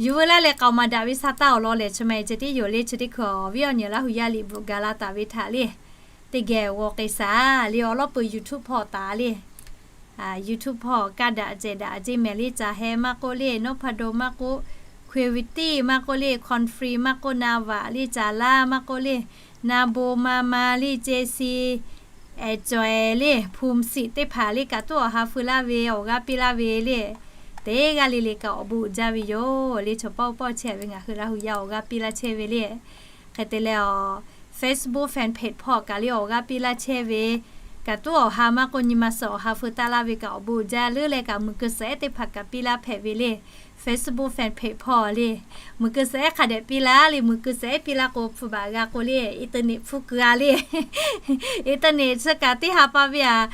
yuˬ veu laˇ leh k'aoˍ maˍ daꞈ ve sa taˇ awˬ lawn lehˬ, chi ma e ceh tiˉ yoˬ le. Chi teˇ hkui awˬ viˉ awˬ nyi Laˇ huˍ yaˇ liꞈ bvuhꞈ gaˬ la taˍ ve htaꞈ le, teˇ geh g'aw k'ai shaˍ le. Awˬ lawˉ peuˬ YouTube hpawˇ taˍ le. YouTube hpawˇ kaˇ daꞈ ceh daꞈ ceˇ mehˍ le. Caˬ heh maˇ k'oˆ le, Nawˉ hpaˇ daw maˇ k'oˆ, Kwe ve tiˇ maˇ k'oˆ le, Conference maˇ k'oˆ, Naˍ vaꞈ le, Caˍ laˇ maˇ k'oˆ le, Naˍ bon ma ma le, ceh si, Ehˍ caweh le, Hpu siꞈ teˇ hpaˍ le, kaꞈ tuˉ awˬ ha feu laˇ ve, awˬ g'aˇ piˇ laˇ ve le. Teˇ g'aˇ le le kaꞈ awˬ bon uiˍ jaˇ ve yoˬ le. Chaw pawˆ pawˆ chehˇ ve ngaˬ hui Laˇ huˍ yaˇ awˬ g'aˇ piˇ laˇ chehˇ ve le. Hk'e te leh, Facebook fan page hpawˇ kaꞈ le awˬ g'aˇ piˇ laˇ chehˇ ve, kaꞈ tuˉ awˬ ha maˇ k'oˆ, nyi ma suhˍ awˬ ha feu taˇ laˇ ve kaꞈ awˬ bon uiˍ jaˇ le. Leh kaꞈ muiˬ keu suhˍ ehˉ teˇ hpaˍ kaꞈ piˇ laˇ hpehꞈ ve le. Facebook fan page hpawˇ le, muiˬ keu suhˍ ehˉ hk'a dehꞈ piˇ laˇ le. Muiˬ keu suhˍ ehˉ piˇ laˇ k'o, hpu baꞈ g'a k'o le, internet hpu keu a le. Internet chi kaꞈ teˇ ha pa ve a,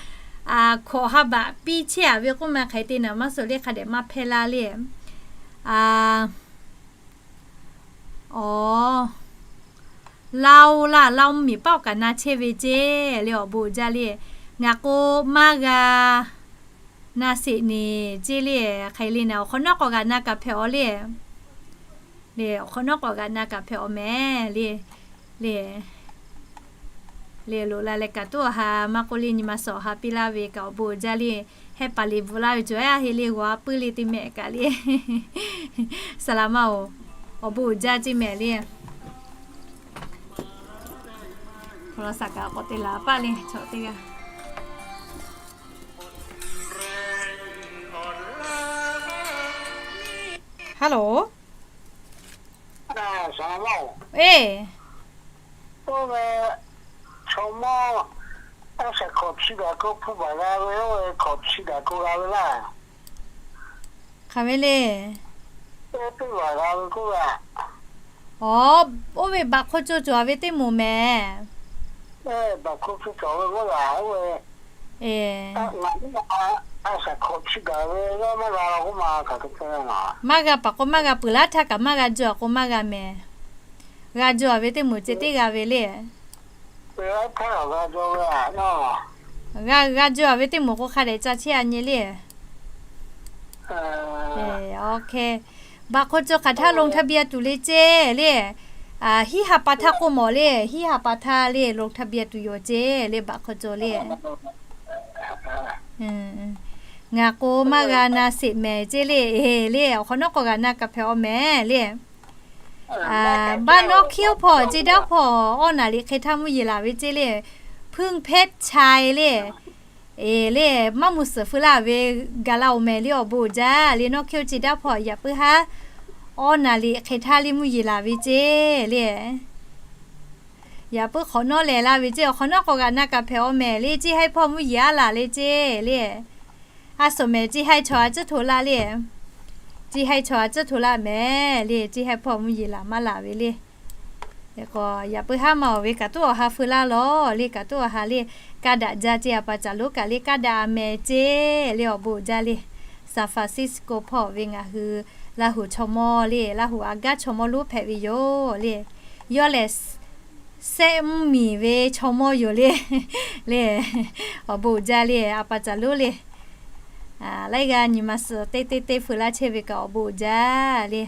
hkawꞈ ha baꞈ piˇ chehˇ a ve k'oˆ ma hk'e te naˍ maˇ suhˍ le, hk'a dehꞈ maˇ hpehˇ laˇ le. Awˬ, Lao laˇ, Lao mvuhˇmiˬ paˆ awˬ kaꞈ na chehˇ ve ceˇ le, awˬ bon uiˍ jaˇ le. Ngaˬ k'o maˇ g'a na sheˍ neˍ ceˇ le. Hk'e le naˍ, awˬ hk'awꞈ nawˉ k'awꞈ g'aꞈ na kaꞈ hpehꞈ aw le. Le awˬ hk'awꞈ nawˉ k'awꞈ g'aꞈ na kaꞈ hpehꞈ aw mehˍ le. Le, le loꞈ la leh kaꞈ tuˉ awˬ ha maˇ k'oˆ le, nyi ma suhˍ awˬ ha piˇ laˇ ve kaꞈ awˬ bon uiˍ jaˇ le. Hehˉ paˍ le bvuhꞈ laˇ ve cawˬ ehˉ a heˆ le, g'aw a puiˉ le teˇ mehˆ kaꞈ le. Saˍ laˍ maˇ oˬ, awˬ bon uiˍ jaˇ ceˇ mehˍ le. Hk'aw la saˍ kaꞈ k'awꞈ te laˬ paˆ le chaw teˇ g'aˇ. Hello. Eˬ, chaw mawˇ, a shaꞈ hkawꞈ chi daꞈ k'o hpu baˬ g'a ve, oˇ ve hkawꞈ chi daꞈ k'o g'a ve laˇ. Hk'aˬ ve le. Teˇ baˬ g'a ve k'oˆ g'a. Aˬ, oˇ ve baꞈ hk'aw co cawˬ ve teˇ moˍ mehˍ. Baꞈ hk'aw co cawˬ ve k'oˆ g'a, oˇ ve. Eˬ, a shaꞈ hkawꞈ chi daꞈ ve maˇ g'a la k'oˆ ma, kaꞈ te maˇ g'a paˍ k'o maˇ g'a peuˬ laˇ htaˇ kaꞈ maˇ g'a jaw a k'o maˇ g'a mehˍ. G'a jaw a ve teˇ moˍ ceh teˇ g'a ve le. G'a, g'a jaw a ve teˇ moˍ k'o hk'a dehꞈ ca chehˇ a nyi le. Baꞈ hk'aw co hk'aˬ htaˇ ลงทะเบียน tuˬ le ceˇ le. Hiˉ ha pa htaˇ k'oˆ mawˬ le, hiˉ ha pa htaˇ le ลงทะเบียน tuˬ yoˬ ceˇ le, baꞈ hk'aw co le. Ngaˬ k'o maˇ g'a na sheˍ mehˍ ceˇ le, eˬ le, awˬ hk'awꞈ nawˉ k'awꞈ g'aꞈ na kaꞈ hpehꞈ aw mehˍ le. Baˆ nawˉ hkiˉ oˇ hpawˇ ceˇ daˇ hpawˇ awˇ naˍ riˍ hk'e htaˇ mvuhˇ yeˬ laˬ ve ceˇ le. เพิ่งเพชรชัย le. Eˬ le, maˇ mvuh suhˍ feu laˇ ve gaˬ la oˬ mehˍ le, awˬ bon uiˍ jaˇ le. Nawˉ hkiˉ oˇ ceˇ daˇ hpawˇ yaꞈ puiˉ haˉ awˇ naˍ riˍ hk'e htaˇ le mvuhˇ yeˬ laˬ ve ceˇ le. Yaꞈ puiˉ hk'awꞈ nawˉ lehˬ la ve ceˇ, awˬ hk'awꞈ nawˉ k'awꞈ g'aꞈ na kaꞈ hpehꞈ aw mehˍ le, ceˇ haiˉ hpawˇ mvuhˇ yeˬ aˉ laˬ le ceˇ le. A suhˍ mehˍ ceˇ haiˉ chaw a cuˉ hto laˇ le. Ceˇ haiˉ chaw a cuˉ hto laˇ mehˍ le, ceˇ haiˉ hpawˇ mvuhˇ yeˬ laˬ maˇ laˬ ve le. K'o, yaꞈ puiˉ haˉ ma awˬ ve kaꞈ tuˉ awˬ ha feu laˇ lawˬ le, kaꞈ tuˉ awˬ ha le. Kaˇ daꞈ jaˇ ceˇ, a pa caˬ lonˉ kaꞈ le kaˇ daꞈ a mehˍ ceˇ le, awˬ bon uiˍ jaˇ le. San Francisco hpawˇ ve ngaˬ hui Laˇ huˍ chaw mawˇ le, Laˇ huˍ a gaˇ chaw mawˇ lonˉ hpehꞈ ve yoˬ le. Yawˇ lehˬ, sehˆ mvuhˇmiˬ ve chaw mawˇ yoˬ le. Le, awˬ bon uiˍ jaˇ le, a pa caˬ lonˉ le. Laiˉ g'aˇ nyi ma suhˍ teˇ teˇ teˇ feu laˇ chehˇ ve kaꞈ awˬ bon uiˍ jaˇ le.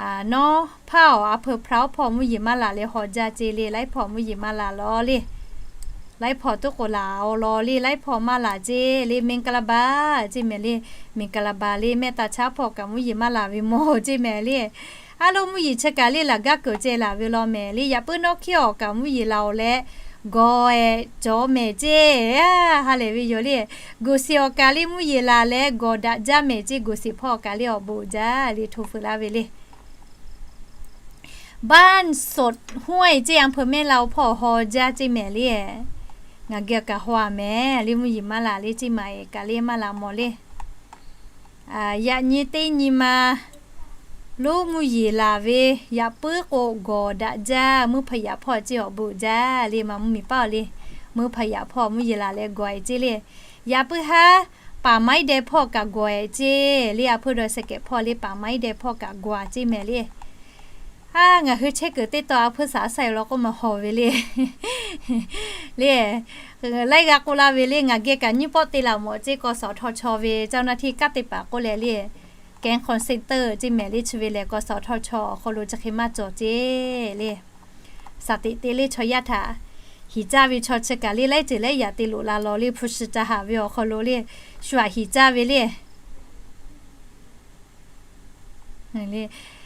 Nawˉ hpaˇ awˬ a peu hpaˇ awˬ hpawˇ mvuhˇ yeˬ maˇ laˬ le, haw jaˇ ceˇ le, laiˉ hpawˇ mvuhˇ yeˬ maˇ laˬ lawˬ le. Laiˉ hpawˇ tuˉ k'oˍ laˬ awˬ lawn le, laiˉ hpawˇ maˇ laˬ ceˇ le, မင်္ဂလာပါ ceˇ mehˍ le, မင်္ဂလာပါ le, mehˆ taˍ chaˇ hpawˇ kaꞈ mvuhˇ yeˬ maˇ laˬ ve mawˬ ceˇ mehˍ le. A lo mvuhˇ yeˬ chi kaꞈ le laˬ gaˇ kuiˬ ceh laˬ ve law mehˍ le, yaꞈ puiˉ nawˉ hkiˉ awˬ kaꞈ mvuhˇ yeˬ laˬ awˬ leh, gawˬ ehˍ cawˬ mehˍ ceˇ, ha lehˬ ve yoˬ le. Goˬ shiˍ awˬ kaꞈ le mvuhˇ yeˬ laˬ leh gawˬ daꞈ jaˇ mehˍ ceˇ, goˬ shiˍ hpawˇ awˬ kaꞈ le awˬ bon uiˍ jaˇ le, hto feu laˇ ve le. บ้านสดห้วย ceˇ, อำเภอแม่ลาว hpawˇ haw jaˇ ceˇ mehˍ le. Ngaˬ geh kaꞈ haw a mehˍ le, mvuhˇ yeˬ maˇ laˬ le, ceˇ maˬ ehˍ kaꞈ le maˇ laˬ mawˬ le. Yaꞈ nyi teˇ nyi ma loˉ mvuhˇ yeˬ laˬ ve, yaꞈ puiˉ k'o gawˬ daꞈ jaˇ, mvuhˇ hpaˇ yaꞈ hpawˇ ceˇ awˬ bon uiˍ jaˇ le, maˇ mvuhˇ miˬ paˉ awˬ le, mvuhˇ hpaˇ yaꞈ hpawˇ mvuhˇ yeˬ laˬ leh gawˬ-e ceˇ le. Yaꞈ puiˉ haˉ paˍ maiˉ deh hpawˇ kaꞈ gawˬ-e ceˇ le, a hpfuhˇ dawˇ sheh kehˬ hpawˇ le paˍ maiˉ deh hpawˇ kaꞈ gawˬ-a ceˇ mehˍ le. A, ngaˬ hui chehˇ kuiˬ teˇ tawn a hpfuhˇ shaˍ a sha yoˬ law k'oˆ maˇ hawˬ ve le. Le, laiˉ g'a k'oˆ laˇ ve le, ngaˬ geh kaꞈ nyiˇ pawˆ te laˬ mawˬ ceˇ, กสทช ve เจ้าหน้าที่ kaˉ te paˍ k'oˆ leh le, แก๊ง call center ceˇ mehˍ le, chi ve lehˬ กสทช awˬ hk'aw lo chi hk'e maˇ cawˬ ceˇ le. Shaˍ teꞈ te le chaw yaˇ htaꞈ hiˍ caˇ ve chaw chi kaꞈ le, laiˉ ceuˬ laiˉ yaꞈ te loꞈ la law le, hpu shi ca haˍ ve awˬ hk'aw lo le, shu aꞈ hiˍ caˇ ve le.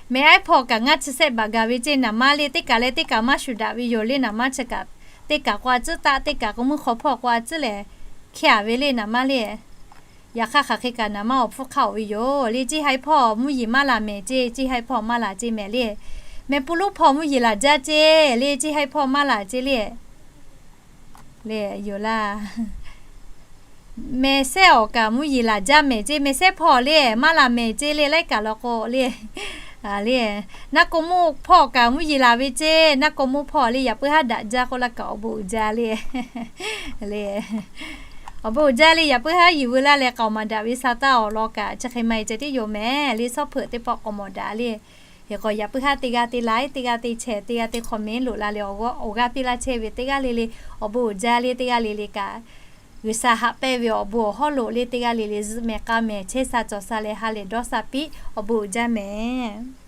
Mehˍ aiˉ hpawˇ kaꞈ ngaˇ chi sehˆ baˬ gaˬ ve ceˇ, naˍ manˇ le teˇ kaꞈ leh teˇ kaꞈ maˇ shuˍ daꞈ ve yoˬ le, naˍ manˇ chi kaꞈ teˇ kaꞈ k'o a tcuhˉ taˆ, teˇ kaꞈ k'o mvuhˇ hk'aw hpawˇ k'o a tcuhˉ lehˬ, hkehˇ-a ve le naˍ manˇ le. Yaꞈ hk'aˇ hk'aˬ hk'e kaꞈ naˍ manˇ awˬ hpfuhˇ hk'aˇ-oˬ ve yoˬ le, ceˇ haiˉ hpawˇ mvuhˇ yeˬ maˇ laˬ mehˍ ceˇ, ceˇ haiˉ hpawˇ maˇ laˬ ceˇ mehˍ le. Mehˍ pu lonˉ hpawˇ mvuhˇ yeˬ laˬ jaˇ ceˇ le, ceˇ haiˉ hpawˇ maˇ laˬ ceˇ le. Le yoˬ laˇ. Mehˍ sehˉ awˬ kaꞈ mvuhˇ yeˬ laˬ jaˇ mehˍ ceˇ, mehˍ sehˉ hpawˇ le maˇ laˬ mehˍ ceˇ le, laiˉ kaꞈ law k'o le. Le, naˆ ko moˇ hpawˇ kaꞈ mvuhˇ yeˬ laˬ ve ceˇ, naˆ ko moˇ hpawˇ le yaꞈ puiˉ haˉ daꞈ jaˇ k'oˆ laˇ kaꞈ awˬ bon uiˍ jaˇ le. Le, awˬ bon uiˍ jaˇ le, yaꞈ puiˉ haˉ yuˬ veu laˇ leh k'aoˍ maˍ daꞈ ve sa taˇ awˬ lawn kaꞈ chi hk'e ma-e ceh tiˉ yoˬ mehˍ le, shawˉ hpeuꞈ teˇ pawˆ k'awꞈ mawˬ daꞈ le. Hk'e k'o yaꞈ puiˉ haˉ teˇ g'aˇ te like, teˇ g'aˇ te share, teˇ g'aˇ te comment loꞈ la leh awˬ g'aˇ piˇ laˇ chehˇ ve teˇ g'aˇ le le, awˬ bon uiˍ jaˇ le teˇ g'aˇ le le kaꞈ, G'uiˬsha haꞈ pehnˇ ve awˬ bon awˬ hawˉ lo le teˇ g'aˇ le le zuhꞈ mehˍ k'a mehˍ chehˇ sha cawˬ sha leh ha lehˬ dawˇ sha piˇ, awˬ bon uiˍ jaˇ mehˍ.